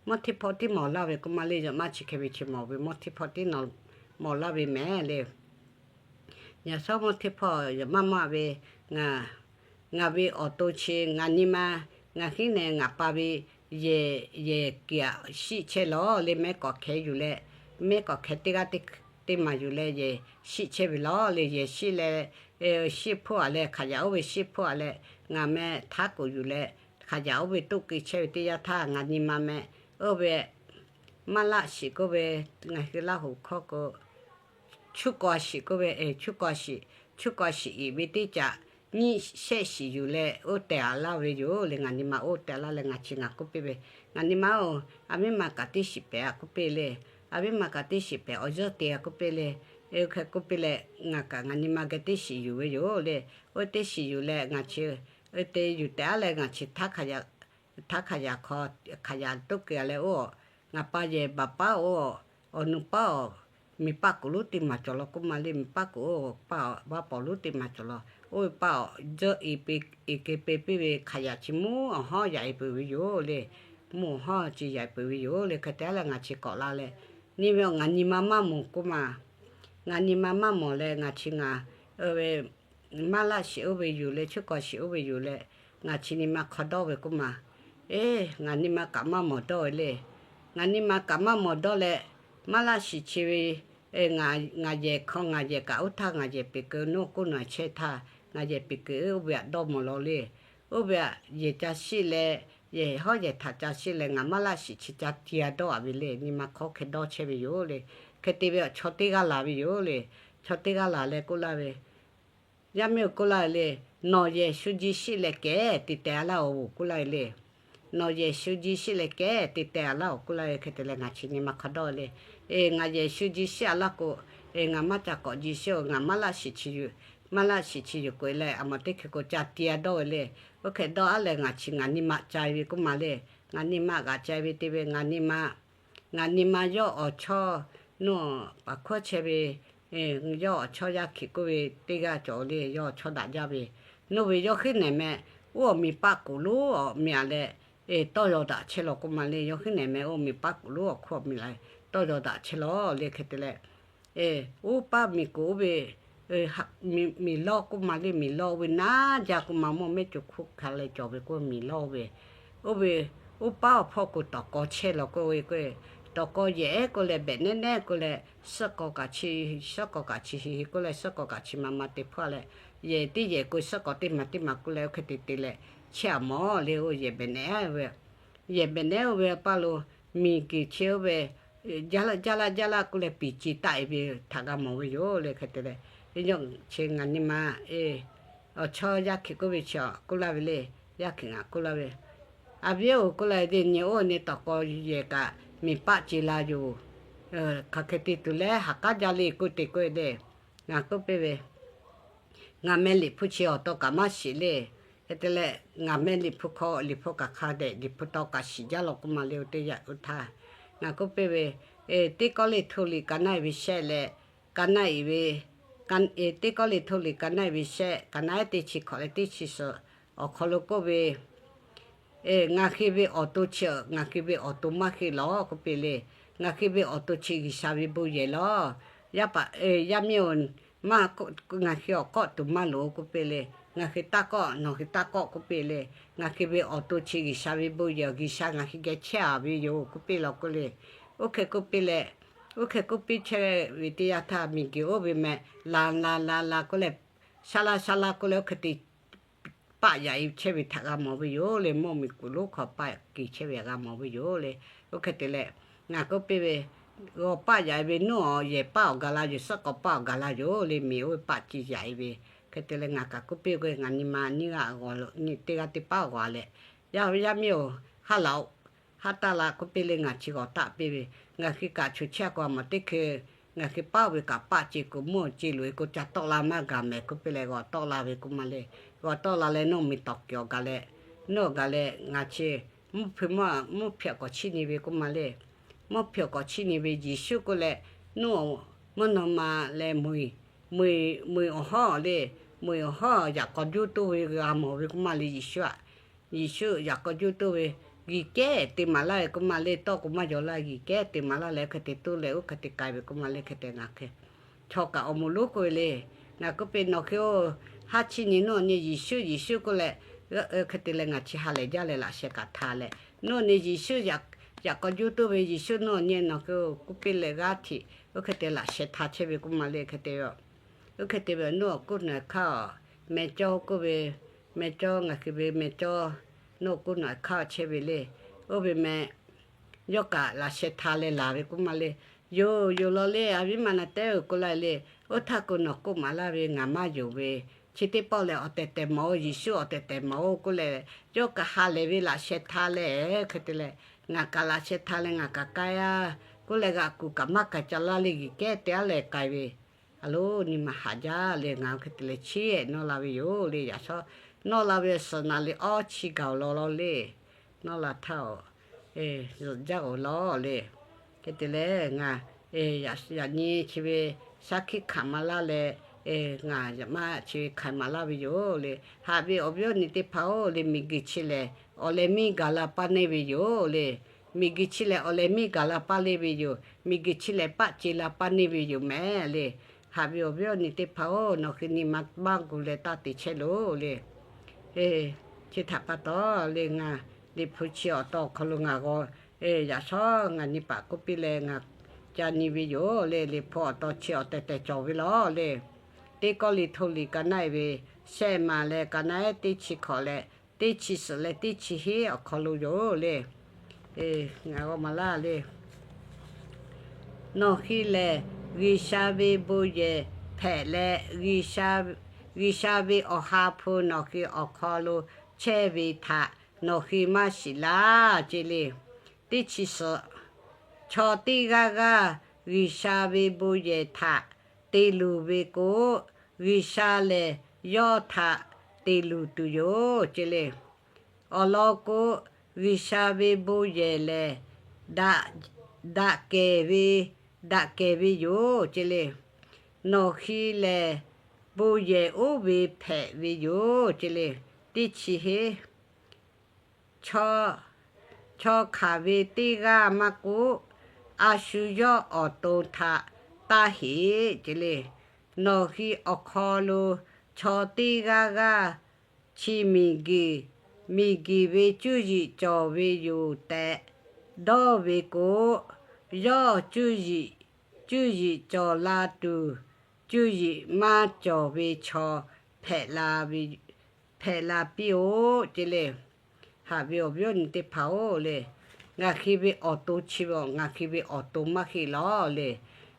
Mawˇ hteˇ hpawˇ tiˉ mawˬ laˇ ve k'oˆ ma le. Zuhꞈ maˆ chi hk'e ve chi mawˬ ve mawˇ hteˇ hpawˇ tiˉ mawˬ laˇ ve mehˍ le. Yaꞈ shawˉ mawˇ hteˇ hpawˇ zuhꞈ maˆ maˇ ve, ngaˬ ve awˬ to chi ngaˬ nyi ma, ngaˬ hiˉ nehˬ ngaˬ pa ve yehˬ, yehˬ kiˬ aꞈ shiˆ chehˇ lawˬ le. Mehˉ k'awꞈ hkeh yuˬ leh, mehˉ k'awꞈ hkeh teˇ g'aˇ teˇ maˬ yuˬ leh yehˬ shiˆ chehˇ ve lawˬ le. Yehˬ shiˆ leh, shiˆ hpfuhˇ aꞈ leh hk'aˬ yaꞈ oˇ ve shiˆ hpfuhˇ aꞈ leh ngaˬ meh htaˉ k'oˍ yuˬ leh hk'aˬ yaꞈ oˇ ve toˆ keu chehˇ ve teˇ yanˇ htaˇ ngaˬ nyi ma meh oˇ ve maˇ laˆ shiˍ k'oˆ ve, ngaˬ hui Laˇ hoꞈ hkawˇ k'o, chuˇ k'aw shiˍ k'oˆ ve, chuˇ k'aw shiˍ, chuˇ k'aw shiˍ iˍ ve teˇ caꞈ nyiˇ shehˆ shiˍ yuˬ leh oˇ tehˬ aꞈ laˇ ve yoˬ le. Ngaˬ nyi ma oˇ tehˬ laˇ leh ngaˬ chi ngaˬ k'oˆ piˇ ve, ngaˬ nyi ma-oˬ, aˬ miˇ ma kaꞈ teˇ shiˍ pehˍ aꞈ k'oˆ piˇ le. Aˬ miˇ ma kaꞈ teˇ shiˍ pehˍ awˬ zuhˇ te aꞈ k'oˆ piˇ le. Oˇ hk'e k'oˆ piˇ leh ngaˬ kaꞈ ngaˬ nyi ma geh teˇ shiˍ yuˬ ve yoˬ le. Oˇ teˇ shiˍ yuˬ leh ngaˬ chi oˇ te yuˬ tehˬ aˉ leh ngaˬ chi htaˉ hk'aˬ yaꞈ hk'aˇ hk'aˬ yaꞈ toˆ keu aꞈ leh oˇ, ngaˬ pa yehˬ baˬ paˉ-oˬ, awˬ nu paˉ-oˬ, miˬ paˆ k'oˍ lonˉ teˇ maˬ cawˬ law k'oˆ ma le. Miˬ paˆ k'oˍ-oˬ, paˆ-oˬ, vaˇ pawˍ lonˉ teˇ maˬ cawˬ law. Oˇ ve paˆ-oˬ, jeuˇ iˍ peuˬ, iˍ keu peuˬ piˇ ve hk'aˬ yaꞈ chi mvuhˇ awˬ hawˉ yaꞈ iˍ peuˬ ve yoˬ le. Mvuhˇ awˬ hawˉ chi yaꞈ iˍ peuˬ ve yoˬ le. Hk'e te aˉ leh ngaˬ chi k'awꞈ la leh, nyi ve ngaˬ nyi ma maˇ mawˬ k'oˆ ma. Ngaˬ nyi ma maˇ mawˬ leh ngaˬ chi ngaˬ, oˇ ve maˇ laˆ shiˍ oˇ ve yuˬ leh, chuˇ k'aw shiˍ oˇ ve yuˬ leh, ngaˬ chi nyi ma hk'aw dawˇ ve k'oˆ ma. Eˇ, ngaˬ nyi ma kaꞈ maˇ mawˬ dawˇ ve le. Ngaˬ nyi ma kaꞈ maˇ mawˬ dawˇ leh, maˇ laˆ shiˍ chi ve Ngaˬ yehˬ hk'aw ngaˬ yehˬ kaꞈ oˇ htaˇ ngaˬ yehˬ peˬ keu, nawˬ k'oˆ nawˬ chehˇ htaˇ ngaˬ yehˬ peˬ keu oˇ ve htaꞈ dawˇ mawˬ law le. Oˇ ve htaꞈ yehˬ ca shiˆ leh, yehˬ hawˉ yehˬ htaꞈ ca shiˆ leh ngaˬ maˇ laˆ shiˍ chi ca ti a dawˇ a ve le. Nyi ma hk'aw hk'e dawˇ chehˇ ve yoˬ le. Hk'e te ve chaw teˇ g'aˇ laˬ ve yoˬ le. Chaw teˇ g'aˇ laˬ leh k'oˆ laˇ ve, Yaˇ miˇ-oˬ, k'oˆ laˇ ve le. Nawˬ yehˬ shu ji shiˆ leh kehˉ te teh a laˇ-oˬ, k'oˆ laˇ ve le. Nawˬ yehˬ shu ji shiˆ leh kehˉ te teh a laˇ-oˬ, k'oˆ laˇ ve. Hk'e te leh ngaˬ chi nyi ma hk'a dawˇ le. Eˬ, ngaˬ yehˬ shu ji shiˆ a laˇ k'o, eˬ, ngaˬ maˇ ca k'awꞈ ji shiˆ-oˬ. Ngaˬ maˇ laˆ shiˍ chi yuˬ, maˇ laˆ shiˍ chi yuˬ k'oꞈ e leh, a mawˬ teˇ hkeh k'o ca ti a dawˇ ve le. Oˇ hk'e dawˇ a leh ngaˬ chi ngaˬ nyi ma ca ve k'oˆ ma le. Ngaˬ nyi ma g'aꞈ ca ve te ve ngaˬ nyi ma Ngaˬ nyi ma yawˇ awˬ chawˇ, nawˬ paˍ hkuˇ chehˇ ve, yawˇ awˬ chawˇ Yaˇ hkiꞈ k'oˆ ve teˇ g'aˇ cawˬ le. Yawˇ awˬ chawˇ daꞈ jaˇ ve, nawˬ ve yawˇ heuˉ nehˬ meh, oˇ awˬ miˬ paˆ k'oˍ lonˉ awˬ miˬ a leh, tawˇ yaw daꞈ chehˇ law k'oˆ ma le. Yawˇ heuˉ nehˬ meh oˇ miˬ paˆ k'oˍ lonˉ awˬ hk'oˆ awˬ miˬ la, tawˇ yaw daꞈ chehˇ law le. Hk'e te leh, oˇ paˆ miˬ k'oˍ oˇ ve miˬ lawˇ k'oˆ ma le. Miˬ lawˇ oˇ ve naˉ jaˇ k'oˆ ma, mawˇ mehˆ co hkuˇ hk'a leh cawˬ ve k'oˆ miˬ lawˇ oˇ ve, oˇ ve, oˇ paˆ awˬ hpawˇ k'o tawˍ k'aw chehˇ law k'oˆ ve k'o, tawˍ k'aw yehˬ ehˉ k'oˆ leh behꞈ nehˉ nehˉ k'oˆ leh, suhˆ k'aw kaꞈ chi, suhˆ k'aw kaꞈ chi hi hi k'oˆ leh, suhˆ k'aw kaꞈ chi ma ma te hpawˇ leh, yehˬ teˇ yehˬ k'o suhˆ k'aw teˇ ma teˇ ma k'oˆ leh, oˇ hk'e te te leh chehˇ a mawˬ le. Oˇ yehˬ behꞈ nehˉ oˇ ve, yehˬ behꞈ nehˉ oˇ ve a paˇ lo miˬ guiˬ chi oˇ ve jaˇ laˇ jaˇ laˇ jaˇ laˇ k'oˆ leh piˍ ce taˆ e ve htaꞈ g'a mawˬ ve yoˬ le. Hk'e te leh, chi ngaˬ nyi ma, awˬ chawˇ Yaˇ hkiꞈ k'oˆ ve chi k'oˆ laˇ ve le. Yaˇ hkiꞈ ngaˬ k'oˆ laˇ ve, A viˉ-oˬ, k'oˆ laˇ ve, nyi oˇ nyi tawˍ k'aw yehˬ kaꞈ miˬ paˆ ce la yoˬ. Hk'aˬ hk'e te tuˬ leh ha k'aˉ jaˇ le k'oˆ te k'oˆ e le. Ngaˬ k'oˆ piˇ ve, Ngaˬ meh Liꞈ hpu chi awˬ taw kaꞈ maˇ shiˍ le. Hk'e te leh ngaˬ meh Liꞈ hpu hk'aw Liꞈ hpu kaꞈ hk'a dehꞈ Liꞈ hpu taw kaꞈ shiˍ jaˇ law k'oˆ ma le. Oˇ teˇ yanˇ oˇ htaˇ ngaˬ k'oˆ piˇ ve, Teˇ Kawˇrenˍhtuˆ liꞈ ka naˉ e ve shehˆ leh, ka naˉ e ve, Teˇ Kawˇrenˍhtuˆ liꞈ ka naˉ e ve shehˆ, ka naˉ ehˉ teˇ chi hkawꞈ leh teˇ chi suhˍ awˬ hk'aw lo k'oˆ ve, Ngaˬ hui ve awˬ to chi, ngaˬ hui ve awˬ to maˇ heˆ lawˬ k'oˆ piˇ le. Ngaˬ hui ve awˬ to chi G'uiˬsha ve bon yehˬ lawˬ. Yaˇ paˍ, yaˇ miˇ-oˬ, maˇ, ngaˬ hui awˬ kawˆ tuˬ maˇ loˍ k'oˆ piˇ le. Ngaˬ hui taˇ kawˆ, nawˬ hui taˇ kawˆ k'oˆ piˇ le. Ngaˬ hui ve awˬ to chi G'uiˬsha ve bon yehˬ, G'uiˬsha ngaˬ hui geh chehˇ a ve yoˬ k'oˆ piˇ law k'oˆ le. Oˇ hk'e k'oˆ piˇ leh, oˇ hk'e k'oˆ piˇ chehˇ ve teˇ yanˇ htaˇ miˬguiˬ oˇ ve meh la la la la k'oˆ leh, sha la sha la k'oˆ leh oˇ hk'e te paˆ yaꞈ e chehˇ ve htaꞈ g'a mawˬ ve yoˬ le. Mawˇ miˬguiˬ lonˉ hk'aw paˆ keu chehˇ ve htaꞈ g'a mawˬ ve yoˬ le. Oˇ hk'e te leh, ngaˬ k'oˆ piˇ ve, g'aw paˆ yaꞈ e ve nawˬ yehˬ paˆ awˬ gaˬ la yoˬ, suhˆ k'aw paˆ awˬ gaˬ la yoˬ le. Miˬ oˇ ve paˆ ce yaꞈ e ve. Hk'e te leh ngaˬ kaꞈ k'oˆ piˇ k'o, ngaˬ nyi ma nyiˇ g'aˇ g'aw, teˇ g'aˇ teˇ paˉ g'aw leh, Yaˇ, yaˇ miˇ-oˬ, ha laꞈ-oꞈ, ha taˇ la k'oˆ piˇ le. Ngaˬ chi g'aw taˆ piˇ ve, ngaˬ hui kaꞈ choˬ chehˇ k'o a mawˬ teˇ hkui ngaˬ hui paˆ oˇ ve kaꞈ paˆ ce k'o, mvuhˇ ce loꞈ e k'o ca tawˆ la maˇ gaˬ mehˍ k'oˆ piˇ leh g'aw tawˆ la ve k'oˆ ma le. G'aw tawˆ la leh nawˬ miˬ tawˍ kiˬ awˬ gaˬ leh, nawˬ awˬ gaˬ leh ngaˬ chi mvuhˇ hpui mvuhˇ hpehꞈ k'awꞈ chiˇ nyi ve k'oˆ ma le. Mvuhˇ hpehꞈ k'awꞈ chiˇ nyi ve Yeˍsuˆ k'oˆ leh, nawˬ mvuhˇ naw ma leh mvuhˇ, mvuhˇ awˬ hawˉ le, mvuhˇ awˬ hawˉ yaꞈ k'aw juˇ toˇ ve g'a mawˬ ve k'oˆ ma le. Yeˍsuˆ aꞈ, Yeˍsuˆ yaꞈ k'aw juˇ toˇ ve, g'uiˬ kehˉ te maˍ laˇ ve k'oˆ ma le. Tawˇ k'o maˇ yaw laˇ, g'uiˬ kehˉ te maˍ laˇ leh oˇ hk'e te toˇ leh oˇ hk'e te k'ai ve k'oˆ ma le. Hk'e te ngaˬ hk'e chaw kaꞈ awˬ moˍ lonˉ k'oˆ ve le. Ngaˬ k'oˆ piˇ, nawˬ hk'e oˇ haˉ chiˇ nyi, nawˬ nyi Yeˍsuˆ, Yeˍsuˆ k'oˆ leh, hk'e te leh ngaˬ chi ha lehˬ jaˇ leh laꞈ sheh kaꞈ htaꞈ leh, nawˬ nyi Yeˍsuˆ yaꞈ k'aw juˇ toˇ ve Yeˍsuˆ nawˬ nyi, nawˬ hk'e k'oˆ piˇ leh g'aˇ htiꞈ oˇ hk'e te laꞈ sheh htaꞈ chehˇ ve k'oˆ ma le. Hk'e te ve, oˇ hk'e te ve nawˬ awˬ kuˇ nawˬ hk'aˇ meh cawˇ k'oˆ ve, meh cawˇ ngaˬ hk'e ve meh cawˇ, nawˬ awˬ kuˇ nawˬ hk'aˇ chehˇ ve le. Oˇ ve meh yawˇ kaꞈ laꞈ sheh htaꞈ leh laˬ ve k'oˆ ma le. Yoˬ yoˬ law le, a viˉ ma na tehˉ-oˬ k'oˆ laˇ le. Oˇ htaˇ k'o nawˬ k'oˆ maˍ laˇ ve ngaˬ maˇ yonˍ ve, chi teˇ pawˆ lehˬ awˬ tehˬ tehˬ mawˬ-oˬ, Yeˍsuˆ awˬ tehˬ tehˬ mawˬ-oˬ k'oˆ leh, yawˇ kaꞈ ha lehˬ ve laꞈ sheh htaꞈ leh, hk'e te leh ngaˬ kaꞈ laꞈ sheh htaꞈ leh ngaˬ kaꞈ k'ai-a k'oˆ leh g'a kuˬ kaꞈ maˇ k'ai ca laˇ le, g'uiˬ kehˉ te aˉ leh k'ai ve. A lo, nyi ma haꞈ jaˇ le, ngaˬ hk'e te leh chiˇ ehˍ nawˇ la ve yoˬ le. Yaꞈ shawˉ nawˇ la ve suhˍ naˍ liꞈ awˇ chi gaˬ-oˬ law law le. Nawˇ la htaˇ-oˬ, zuhꞈ jaˇ-oˬ law le. Hk'e te leh ngaˬ yaꞈ nyi chi ve shaˉ hkiˆ hkanˍ maˍ laˇ leh, ngaˬ yaꞈ maˇ chi ve hkanˍ maˍ laˇ ve yoˬ le. Haꞈ ve awˬ viˉ awˬ nyi teˇ hpaˍ-oˬ le, miˬguiˬ chi lehˬ awˬ leh miˇ gaˬ la paˇ neˇ ve yoˬ le. Miˬguiˬ chi lehˬ awˬ leh miˇ gaˬ la paˇ neˇ ve yoˬ. Miˬguiˬ chi lehˬ paˆ ce la paˇ neˇ ve yoˬ mehˍ le. Haꞈ ve awˬ viˉ awˬ nyi teˇ hpaˍ-oˬ, nawˬ hui nyi ma maˇ gu leh taˇ te chehˇ loˬ le. Chi htaꞈ pa taw le, ngaˬ Liꞈ hpu chi awˬ taw awˬ hk'aw lo ngaˬ g'aw, yaꞈ shawˉ ngaˬ nyi paˍ k'oˆ piˇ leh ngaˬ ca nyi ve yoˬ le. Liꞈ hpu awˬ taw chi awˬ tehˬ tehˬ cawˬ ve lawˬ le. Teˇ Kawˇrenˍhtuˆ liꞈ ka naˆ-ehˉ ve shehˆ maˬ leh ka naˆ-ehˉ teˇ chi hkawꞈ leh teˇ chi suhˍ leh teˇ chi hiˉ awˬ hk'aw lo yoˬ le. Ngaˬ g'aw maˍ laˇ le. Nawˬ hui lehˬ, G'uiˬsha ve bon yehˬ hpehꞈ leh, G'uiˬsha ve Awˬ ha hpu nawˬ hui awˬ hk'aw lo chehˇ ve htaꞈ nawˬ hui maˇ shiˍ laˇ ce le. Teˇ chi suhˍ, chaw teˇ g'aˇ g'aˇ G'uiˬsha ve bon yehˬ htaꞈ te luˬ ve k'o, G'uiˬsha lehˬ yawˇ htaꞈ te luˬ tuˬ yoˬ ce le. Awˬ lawn k'o, G'uiˬsha ve bon yehˬ lehˬ, daꞈ kehˬ ve, daꞈ kehˬ ve yoˬ ce le. Nawˬ hui lehˬ, bon yehˬ oˇ ve hpehꞈ ve yoˬ ce le. Teˇ chi hiˉ, chaw hkanˍ ve teˇ g'aˇ maˇ k'oˆ, a shu yawˇ awˬ to htaꞈ taˇ heꞈ ce le. Nawˬ hui awˬ hk'aw lo chaw teˇ g'aˇ g'aˇ chi miˬguiˬ, miˬguiˬ ve cuˇ yiˍ cawˬ ve yoˬ tehꞈ dawˇ ve k'o, yawˇ cuˇ yiˍ cawˬ la tuˬ, cuˇ yiˍ maˇ cawˬ ve chaw hpehꞈ la piˇ-oˆ ce le. Haꞈ ve awˬ viˉ awˬ nyi teˇ hpaˍ-oˬ le, ngaˬ hui ve awˬ to chi ve, ngaˬ hui ve awˬ to maˇ heˆ lawˬ le.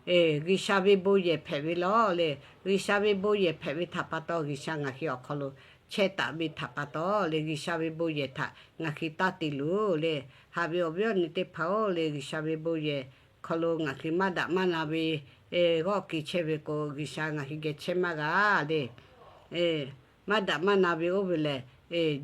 G'uiˬsha ve bon yehˬ hpehꞈ ve lawˬ le. G'uiˬsha ve bon yehˬ hpehꞈ ve htaꞈ pa taw, G'uiˬsha ngaˬ hui awˬ hk'aw lo chehˇ taˍ ve htaꞈ pa taw le, G'uiˬsha ve bon yehˬ htaꞈ ngaˬ hui taˇ te luˬ le. Haꞈ ve awˬ viˉ awˬ nyi teˇ hpaˍ-oˬ le, G'uiˬsha ve bon yehˬ hk'aw lo ngaˬ hui maˇ daꞈ maˇ na ve g'awˇ keu chehˇ ve k'o, G'uiˬsha ngaˬ hui geh chehˇ maˇ g'a le. Maˇ daꞈ maˇ na ve oˇ ve lehˬ,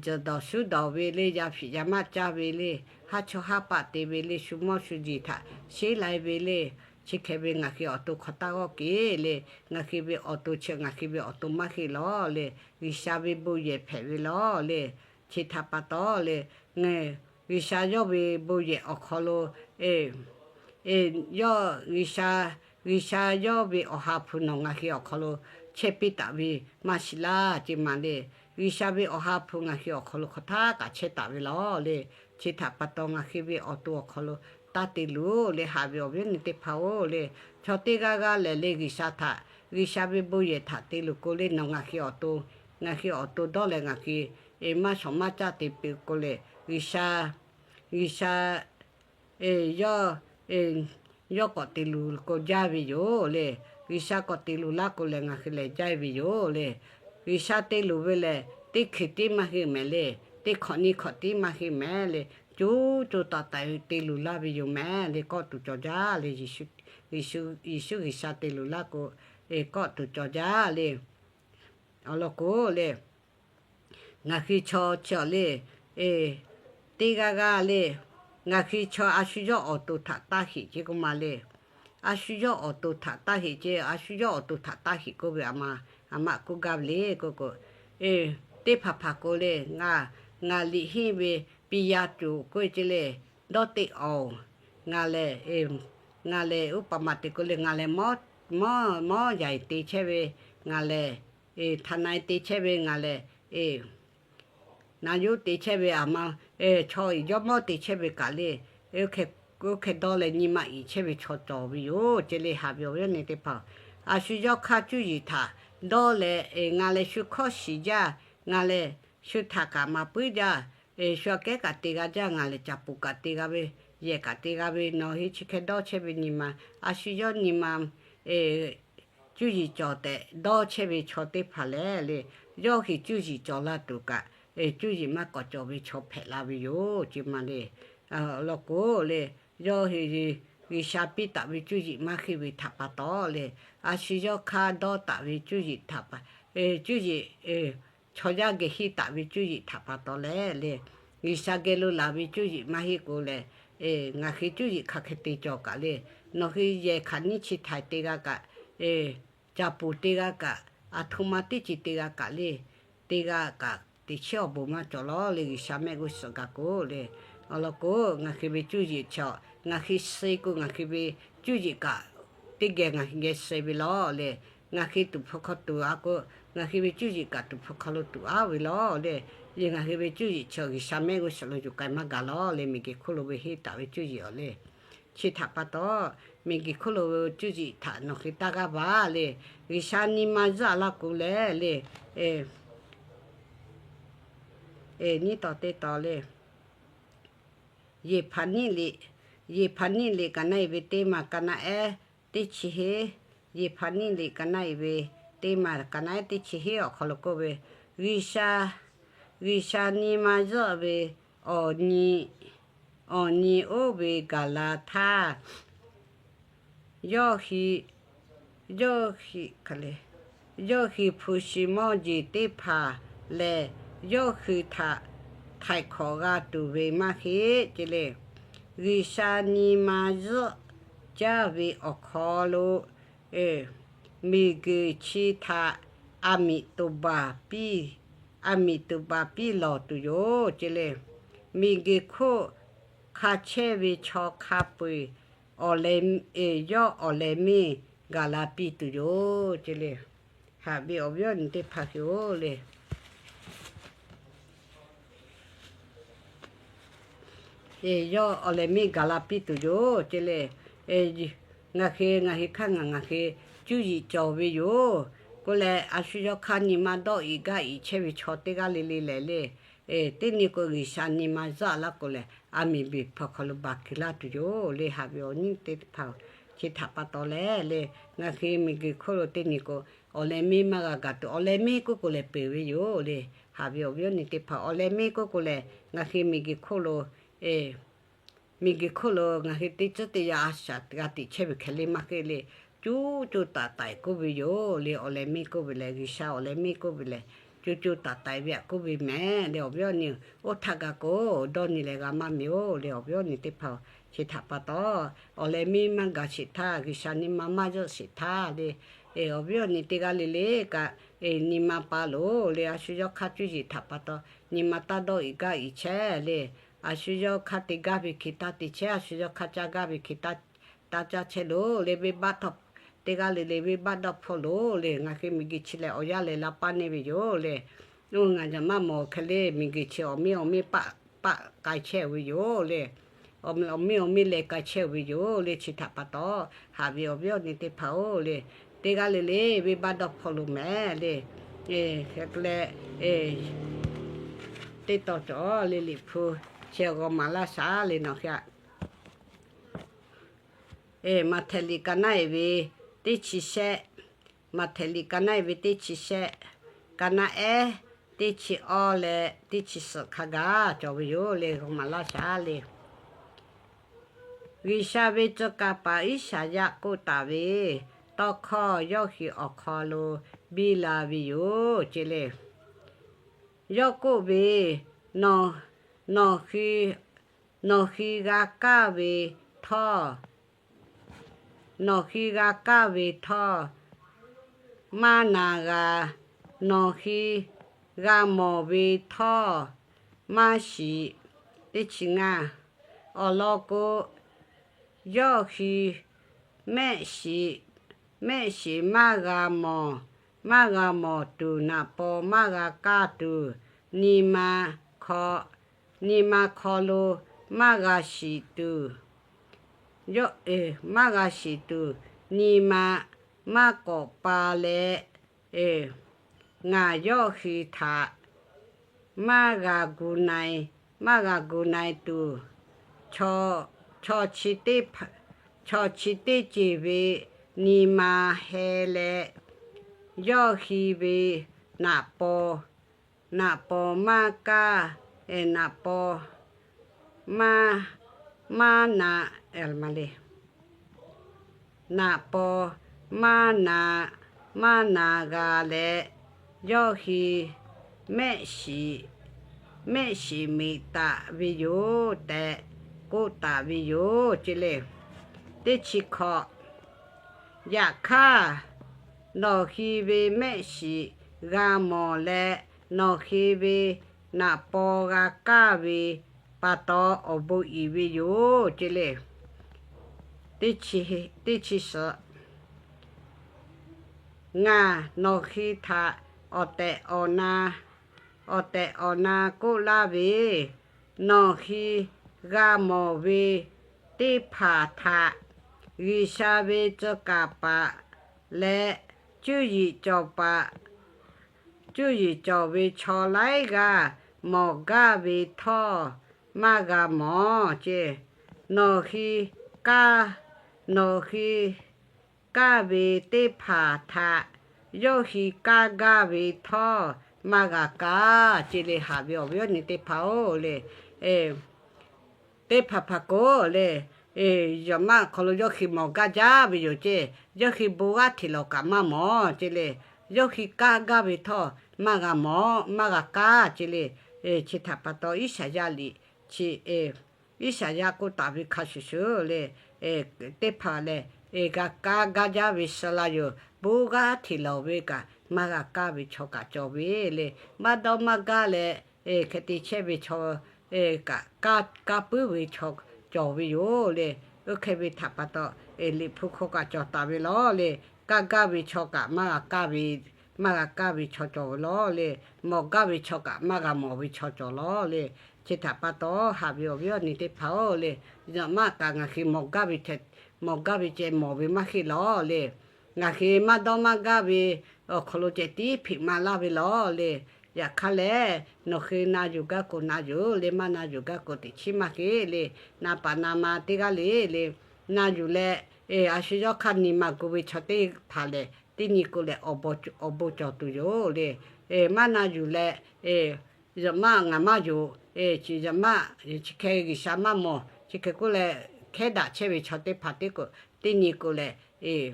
tzuhˬ dawˬ shuˉ dawˬ ve le, yaˇ hpiꞈ yaˇ maˇ caˇ ve le, haˉ chawˇ haˉ paˆ te ve le, shu mawˇ shu jeˬ htaꞈ sheˉ lai ve le. Chi hk'e ve ngaˬ hui awˬ to hk'aw taˇ g'awˇ keu le. Ngaˬ hui ve awˬ to chi ngaˬ hui ve awˬ to maˇ heˆ lawˬ le. G'uiˬsha ve bon yehˬ hpehꞈ ve lawˬ le. Chi htaꞈ pa taw le, G'uiˬsha yawˇ ve bon yehˬ awˬ hk'aw lo, yawˇ G'uiˬsha, G'uiˬsha yawˇ ve Awˬ ha hpu nawˬ ngaˬ hui awˬ hk'aw lo chehˇ piˇ taˍ ve maˇ shiˍ laˇ ce maˬ le. G'uiˬsha ve Awˬ ha hpu ngaˬ hui awˬ hk'aw lo hk'aˬ htaˇ kaꞈ chehˇ taˍ ve lawˬ le. Chi htaꞈ pa taw ngaˬ hui ve awˬ to awˬ hk'aw lo taˇ te luˬ le. Haꞈ ve awˬ viˉ awˬ nyi teˇ hpaˍ-oˬ le, chaw teˇ g'aˇ g'aˇ lehˬ le, G'uiˬsha htaꞈ, G'uiˬsha ve bon yehˬ htaꞈ te luˬ k'o le, nawˬ ngaˬ hui awˬ to, ngaˬ hui awˬ to dawˇ leh ngaˬ hui maˇ shawˍ maˇ caˇ te peuˬ k'o le, G'uiˬsha, G'uiˬsha yawˇ, yawˇ k'awꞈ te luˬ k'o jaˇ ve yoˬ le. G'uiˬsha k'awꞈ te luˬ laˇ k'o lehˬ ngaˬ hui lehˬ jaˇ ve yoˬ le. G'uiˬsha te luˬ ve lehˬ, teˇ hkui tiˉ maˇ heˆ mehˍ le. Teˇ hkawꞈ nyiˇ hkawꞈ tiˉ maˇ heˆ mehˍ le. Co co taiˍ taiˍ te luˬ laˇ ve yoˬ mehˍ le. Kawˆ tuˬ cawˬ jaˇ le. Yeˍsuˆ G'uiˬsha te luˬ laˇ k'o, kawˆ tuˬ cawˬ jaˇ le. Awˬ lawn k'o le, ngaˬ hui chaw chi awˬ le, teˇ g'aˇ g'aˇ le, ngaˬ hui chaw a shu yawˇ awˬ to htaꞈ taˇ heꞈ ce k'oˆ ma le. A shu yawˇ awˬ to htaꞈ taˇ heꞈ ce, a shu yawˇ awˬ to htaꞈ taˇ heꞈ k'oˆ ve a ma, a maꞈ k'oˆ gaˇ ve le k'oˆ k'o, teˇ hpaˍ hpaˍ k'o le, ngaˬ, ngaˬ liꞈ henˇ ve piˇ yaˇ tuˬ k'oˆ ce le, dawˇ teˇ awˬ, ngaˬ lehˬ, ngaˬ lehˬ uˉ paˍ maˍ te k'o le, ngaˬ lehˬ mawˇ, mawˇ yaiˬ te chehˇ ve, ngaˬ lehˬ htaꞈ na-e te chehˇ ve, ngaˬ lehˬ na yuˇ te chehˇ ve a ma, chaw iˍ jawˇmawˇ te chehˇ ve kaꞈ le, oˇ hk'e dawˇ leh nyi ma iˍ chehˇ ve chaw cawˬ ve yoˬ ce le. Haꞈ ve awˬ viˉ awˬ nyi teˇ hpaˍ, a shu yawˇ hk'aˇ cuˇ yiˍ htaꞈ dawˇ leh, ngaˬ lehˬ shu hkawˇ shiˍ jaˇ, ngaˬ lehˬ shu htaꞈ kaꞈ maˍ puiˉ jaˇ, shu aꞈ kehˉ kaꞈ te g'a jaˇ, ngaˬ lehˬ caˍ puˍ kaꞈ te g'a ve, yehˬ kaꞈ te g'a ve, nawˬ hui chi hk'e dawˇ chehˇ ve nyi ma, a shu yawˇ nyi ma cuˇ yiˍ cawˬ tehꞈ dawˇ chehˇ ve chaw teˇ hpaˍ lehˬ le, yawˇ hui cuˇ yiˍ cawˬ la tuˬ kaꞈ, cuˇ yiˍ maˇ k'awꞈ cawˬ ve chaw hpehꞈ la ve yoˬ ce ma le. Awˬ lawn k'o le, yawˇ hui G'uiˬsha piˇ taˍ ve cuˇ yiˍ maˇ heˆ ve htaꞈ pa taw le, a shu yawˇ hk'aˇ dawˇ taˍ ve cuˇ yiˍ htaꞈ pa, cuˇ yiˍ chaw yaˇ geh henˇ taˍ ve cuˇ yiˍ htaꞈ pa taw leh le, G'uiˬsha geh lo laˬ ve cuˇ yiˍ maˇ heˆ k'o lehˬ, ngaˬ hui cuˇ yiˍ hk'aˬ hk'e te cawˬ kaꞈ le. Nawˬ hui yehˬ hk'aˬ nyiˇ chi htaiˍ te g'a kaꞈ, caˍ puˍ te g'a kaꞈ, aˬ htoꞈ ma teˇ ceuˬ te g'a kaꞈ le, te g'a kaꞈ teꞈ chiˉ awˬ bon maˇ cawˬ lawˬ le. G'uiˬsha mehˆ g'uˇ suhˍ gaˬ k'o le, awˬ lawn k'o ngaˬ hui ve cuˇ yiˍ chaw ngaˬ hui suh k'o ngaˬ hui ve cuˇ yiˍ kaꞈ teˇ geh ngaˬ hui geh suh ve lawˬ le. Ngaˬ hui tuˍ hpfuh hk'aw tuˍ a k'o, ngaˬ hui ve cuˇ yiˍ kaꞈ tuˍ hpfuh hk'aw lo tuˍ aˉ ve lawˬ le. Ngaˬ hui ve cuˇ yiˍ chaw G'uiˬsha mehˆ g'uˇ suhˍ lo yuˬ k'ai maˇ gaˬ lawˬ le. Miˬguiˬ hk'oˆ lo ve henˇ taˍ ve cuˇ yiˍ awˬ le, Chi htaꞈ pa taw, miˬguiˬ hk'oˆ lo cuˇ yiˍ htaꞈ nawˬ hk'e taˇ g'aˇ baˬ le. G'uiˬsha nyi ma zuhˆ laˇ k'o leh le, nyiˇ taw teˇ taw le, Yeˍhpaˍniˆ liꞈ, Yeˍhpaˍniˆ liꞈ ka naˆ iˍ ve teˇ maˬ ka naˆ ehˉ teˇ chi heˉ, Yeˍhpaˍniˆ liꞈ ka naˆ iˍ ve teˇ maˬ ka naˆ ehˉ teˇ chi heˉ awˬ hk'aw lo k'oˆ ve, G'uiˬsha, G'uiˬsha nyi ma zuhˆ ve awˬ nyi, awˬ nyi oˇ ve gaˬ la htaˇ, yawˇ hui, yawˇ hui hpu shi mawˇ jeˬ teˇ hpaˍ lehˬ, yawˇ hui htaꞈ htaiˍ hkawꞈ g'a tuˬ ve maˇ heˆ ce le. G'uiˬsha nyi ma zuhˆ jaˇ ve awˬ hk'aw lo miˬguiˬ chi htaꞈ a miˍ toˍ baˬ piˇ, a miˍ toˍ baˬ piˇ lawˬ tuˬ yoˬ ce le. Miˬguiˬ hk'oˆ hk'a chehˇ ve chaw hk'a peu-eˬ, awˬ leh, yawˇ awˬ leh miˇ gaˬ la piˇ tuˬ yoˬ ce le. Haꞈ ve awˬ viˉ awˬ nyi teˇ hpaˍ hui-oˬ le, yawˇ awˬ leh miˇ gaˬ la piˇ tuˬ yoˬ ce le. Ngaˬ hui, ngaˬ hui hk'aˇ ngaˬ, ngaˬ hui cuˇ yiˍ cawˬ ve yoˬ k'oˆ leh, a shu yawˇ hk'aˇ nyi ma dawˆ iˍ gaˇ iˍ chehˇ ve chaw teˇ g'aˇ le le lehˬ le, teˇ nyi k'o G'uiˬsha nyi ma zuhˆ laˇ k'o lehˬ, a miˍ beˬ hpawˇ hk'aw lo baˬ kuiˬ laˇ tuˬ yoˬ le. Haꞈ ve awˬ nyi teˇ hpaˍ, chi htaꞈ pa taw leh le, ngaˬ hui miˬguiˬ hk'oˆ lo teˇ nyi k'o, awˬ leh miˇ maˇ g'a gaˬ tuˬ, awˬ leh miˇ k'oˆ k'o lehˬ peuˬ ve yoˬ le. Haꞈ ve awˬ viˉ awˬ nyi teˇ hpaˍ, awˬ leh miˇ k'oˆ k'o lehˬ ngaˬ hui miˬguiˬ hk'oˆ lo miˬguiˬ hk'oˆ lo ngaˬ hui teˇ tcuhˉ teˇ yanˇ a shaꞈ g'a teꞈ chehˇ ve hk'e le maˇ heˆ le. Cuˇ cuˇ taiˍ taiˍ k'oˆ ve yoˬ le. Awˬ leh miˇ k'oˆ ve lehˬ, G'uiˬsha awˬ leh miˇ k'oˆ ve lehˬ, cuˇ cuˇ taiˍ taiˍ ve htaꞈ k'oˆ ve mehˍ le. Awˬ viˉ awˬ nyi, oˇ htaˇ g'a k'o dawˇ nyi leh g'a maˇ miˬ-oˬ le. Awˬ viˉ awˬ nyi teˇ hpaˍ, chi htaꞈ pa taw, awˬ leh miˇ maˇ gaˬ sheˍ htaˇ, G'uiˬsha nyi ma maˇ zuhˆ sheˍ htaˇ le, awˬ viˉ awˬ nyi teˇ g'aˇ le le kaꞈ, nyi ma pa loˬ le. A shu yawˇ hk'aˇ cuˇ yiˍ htaꞈ pa taw nyi ma taˇ dawˇ iˍ gaˇ iˍ chehˇ le. A shu yawˇ hk'aˇ te gaˇ ve hk'e taˇ te chehˇ, a shu yawˇ hk'aˇ caˇ gaˇ ve hk'e taˇ caˇ chehˇ loˬ le. Venˇbaˆ htaꞈ, teˇ g'aˇ le le venˇbaˆ dawˇ hpfuhˆ loˬ le. Ngaˬ hui miˬguiˬ chi lehˬ awˬ yanˇ lehˬ la paˇ neˇ ve yoˬ le. Oˇ ngaˬ yaꞈ maˇ mawˬ hk'e le, miˬguiˬ chi awˬ miˇ awˬ miˇ paˆ paˆ k'ai chehˇ ve yoˬ le. Awˬ miˇ awˬ miˇ leh k'ai chehˇ ve yoˬ le. Chi htaꞈ pa taw, haꞈ ve awˬ viˉ awˬ nyi teˇ hpaˍ-oˬ le, teˇ g'aˇ le le venˇbaˆ dawˇ hpfuhˆ loˬ mehˍ le. Hk'e leh, teˇ taw cawˬ le. Liꞈ hpu chi g'aw maˍ laˇ shaˍ le nawˬ hui-aꞈ. Maꞈhtehˍ liꞈ ka naˆ ehˉ ve teˇ chi shehˆ, Maꞈhtehˍ liꞈ ka naˆ ehˉ ve teˇ chi shehˆ, ka naˆ ehˉ, teˇ chi awˇ leh teˇ chi suhˍ hk'a gaˬ cawˬ ve yoˬ le. G'aw maˍ laˇ shaˍ le. G'uiˬsha ve tcuh kaˍ paˍ Iˉsaˍyaˆ k'oˆ taˍ ve tawˇ hkawˇ yawˇ hui awˬ hk'aw lo biˇ la ve yoˬ ce le. Yawˇ k'oˆ ve, nawˬ, nawˬ hui, nawˬ hui g'a kaˇ ve htawˇ, nawˬ hui g'a kaˇ ve htawˇ maˇ na g'a, nawˬ hui g'a mawˬ ve htawˇ maˇ shiˍ. Teˇ chi ngaˇ, awˬ lawn k'o, yawˇ hui mehˆ shiˍ, mehˆ shiˍ maˇ g'a mawˬ, maˇ g'a mawˬ tuˬ, naꞈ paw maˇ g'a kaˇ tuˬ, nyi ma hk'aw, nyi ma hk'aw lo maˇ g'a shiˍ tuˬ, yawˇ, maˇ g'a shiˍ tuˬ, nyi ma maˇ k'awꞈ pa leh, ngaˬ yawˇ hui htaꞈ maˇ g'a gu na-e, maˇ g'a gu na-e tuˬ, chaw, chaw chi teˇ hpaˍ, chaw chi teˇ ceuˬ ve nyi ma heh leh, yawˇ hui ve naꞈ paw, naꞈ paw maˇ kaˇ, naꞈ paw maˇ, maˇ na, le, naꞈ paw maˇ na, maˇ na g'a leh, yawˇ hui mehˆ shiˍ, mehˆ shiˍ miꞈ taˍ ve yoˬ tehꞈ k'oˆ taˍ ve yoˬ ce le. Teˇ chi hkawꞈ, yaꞈ hk'aˇ, nawˬ hui ve mehˆ shiˍ g'a mawˬ leh, nawˬ hui ve naꞈ paw g'a kaˇ ve pa taw awˬ bon iˍ ve yoˬ ce le. Teˇ chi, teˇ chi suhˍ, ngaˬ nawˬ hui htaꞈ awˬ tehˬ awˬ na, awˬ tehˬ awˬ na k'oˆ laˇ ve, nawˬ hui g'a mawˬ ve teˇ hpaˍ htaꞈ G'uiˬsha ve tcuh kaˍ paˍ leh cuˇ yiˍ cawˬ paˍ, cuˇ yiˍ cawˬ ve chaw laiˉ g'aˇ mawˬ gaˇ ve htawˇ maˇ g'a mawˬ ce. Nawˬ hui kaˇ, nawˬ hui kaˇ ve teˇ hpaˍ htaꞈ yawˇ hui kaˇ gaˇ ve htawˇ maˇ g'a kaˇ ce le. Haꞈ ve awˬ viˉ awˬ nyi teˇ hpaˍ-oˬ le, teˇ hpaˍ hpaˍ k'o le, yaꞈ maˆ hk'aw lo yawˇ hui mawˬ gaˇ jaˇ ve yoˬ ce. Yawˇ hui bon g'aˇ hteꞈ lawˬ kaꞈ maˇ mawˬ ce le. Yawˇ hui kaˇ gaˇ ve htawˇ maˇ g'a mawˬ, maˇ g'a kaˇ ce le. Chi htaꞈ pa taw Iˉsaˍyaˆ liꞈ chi Iˉsaˍyaˆ k'oˆ taˍ ve hk'a shuˍ shuˍ le, teˇ hpaˍ lehˬ g'a kaˇ gaˇ jaˇ ve suh la yoˬ. Bon g'aˇ hteꞈ lawˬ ve kaꞈ maˇ g'a kaˇ ve chaw kaꞈ cawˬ ve le. Maˇ dawˇ maˇ gaˇ leh hk'e te chehˇ ve chaw kaꞈ, kaˇ puiˉ ve chaw cawˬ ve yoˬ le. Oˇ hk'e ve htaꞈ pa taw, Liꞈ hpu hk'aw kaꞈ cawˬ taˍ ve lawˬ le. Kaˇ gaˇ ve chaw kaꞈ maˇ g'a kaˇ ve, maˇ g'a kaˇ ve chaw cawˬ ve lawˬ le. Mawˬ gaˇ ve chaw kaꞈ maˇ g'a mawˬ ve chaw cawˬ lawˬ le. Chi htaꞈ pa taw haꞈ ve awˬ viˉ awˬ nyi teˇ hpaˍ-oˬ le, yaꞈ maˆ kaꞈ ngaˬ hui mawˬ gaˇ ve, mawˬ gaˇ ve ceh mawˬ ve maˇ heˆ lawˬ le. Ngaˬ hui maˇ dawˇ maˇ gaˇ ve awˬ hk'aw lo ceh tiˉ hpeꞈ maˍ laˇ ve lawˬ le. Yaꞈ hk'aˇ lehˬ, nawˬ hui na yuˬ gaˇ k'o na yuˬ le, maˇ na yuˬ gaˇ k'o teꞈ chiˉ maˇ heˆ le. Na paˍ na ma teˇ g'aˇ le le, na yuˬ leh, a shu yawˇ hk'aˇ nyi ma gu ve chaw teˇ hpaˍ lehˬ, teˇ nyi k'o lehˬ awˬ bon cawˬ tuˬ yoˬ le. Maˇ na yuˬ leh, yaꞈ maˆ ngaˬ maˇ yonˍ, yaꞈ maˆ chi hk'e G'uiˬsha maˇ mawˬ, chi hk'e k'oˆ leh hkehˉ daꞈ chehˇ ve chaw teˇ hpaˍ teˇ k'o, teˇ nyi k'o lehˬ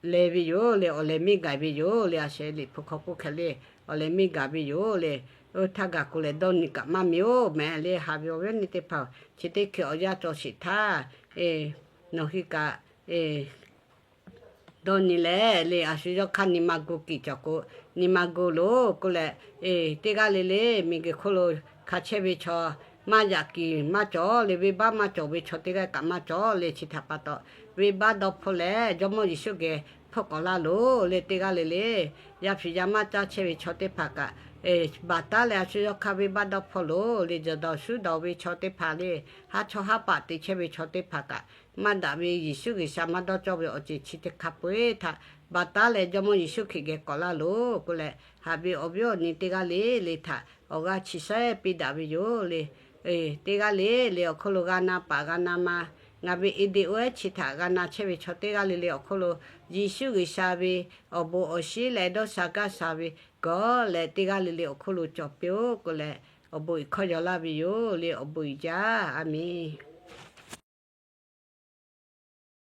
leh ve yoˬ le, awˬ lehˬ miˇ gaˬ ve yoˬ le. A sheh Liꞈ hpu hk'aw k'oˆ hk'e le, awˬ lehˬ miˇ gaˬ ve yoˬ le. Oˇ htaˇ gaˬ k'o lehˬ dawˇ nyi kaꞈ maˇ miˬ-oˬ mehˍ le. Haꞈ ve awˬ viˉ awˬ nyi teˇ hpaˍ, chi teˇ hkui awˬ yanˇ cawˬ sheˍ htaˇ, nawˬ hui kaꞈ dawˇ nyi leh le, a shu yawˇ hk'aˇ nyi ma gu kiˬ cawˬ k'o, nyi ma gu loˬ k'oˆ leh, teˇ g'aˇ le le miˬguiˬ hk'oˆ lo hk'a chehˇ ve chaw maˇ yaꞈ kiˬ maˇ cawˬ le, venˇbaˆ maˇ cawˬ ve chaw teˇ g'aˇ kaꞈ maˇ cawˬ le. Chi htaꞈ pa taw, venˇbaˆ dawˇ hpfuhˇ leh Jawˇmawˇ Yeˍsuˆ geh hpfuhˇ k'awꞈ laˇ loˬ le. Teˇ g'aˇ le le yaˇ hpiꞈ yaˇ maˇ caˇ chehˇ ve chaw teˇ hpaˍ kaꞈ, baˬ taˉ leh a shu yawˇ hk'aˇ venˇbaˆ dawˇ hpfuhˇ loˬ le. Jawˬ dawˬ shuˉ dawˬ ve chaw teˇ hpaˍ le, haˉ chawˇ haˉ paˍ te chehˇ ve chaw teˇ hpaˍ kaꞈ, maˇ daꞈ ve Yeˍsuˆ G'uiˬsha maˇ dawˇ cawˇ ve awˬ ceuˬ chi teˇ hk'a peu-eˬ htaꞈ baˬ taˉ leh Jawˇmawˇ Yeˍsuˆ Hkriꞈ geh k'awꞈ laˇ loˬ k'oˆ leh, haꞈ ve awˬ viˉ awˬ nyi teˇ g'aˇ le le htaꞈ awˬ g'aˇ chi shaiˉ piˇ daꞈ ve yoˬ le. Teˇ g'aˇ le le awˬ hk'oˆ lo g'a na paˍ g'a na ma, ngaˬ ve e de oˇ ehˉ chi htaꞈ g'a na chehˇ ve chaw teˇ g'aˇ le le awˬ hk'oˆ lo Yeˍsuˆ G'uiˬsha ve awˬ bon awˬ shinˉ leh dawˇ sha gaˇ sha ve gawˬ leh teˇ g'aˇ le le awˬ hk'oˆ lo cawˬ piˇ-oˆ k'oˆ leh, awˬ bon iˍ hkawˇ yaw laˇ ve yoˬ le. Awˬ bon iˍ jaˇ. A menˍ.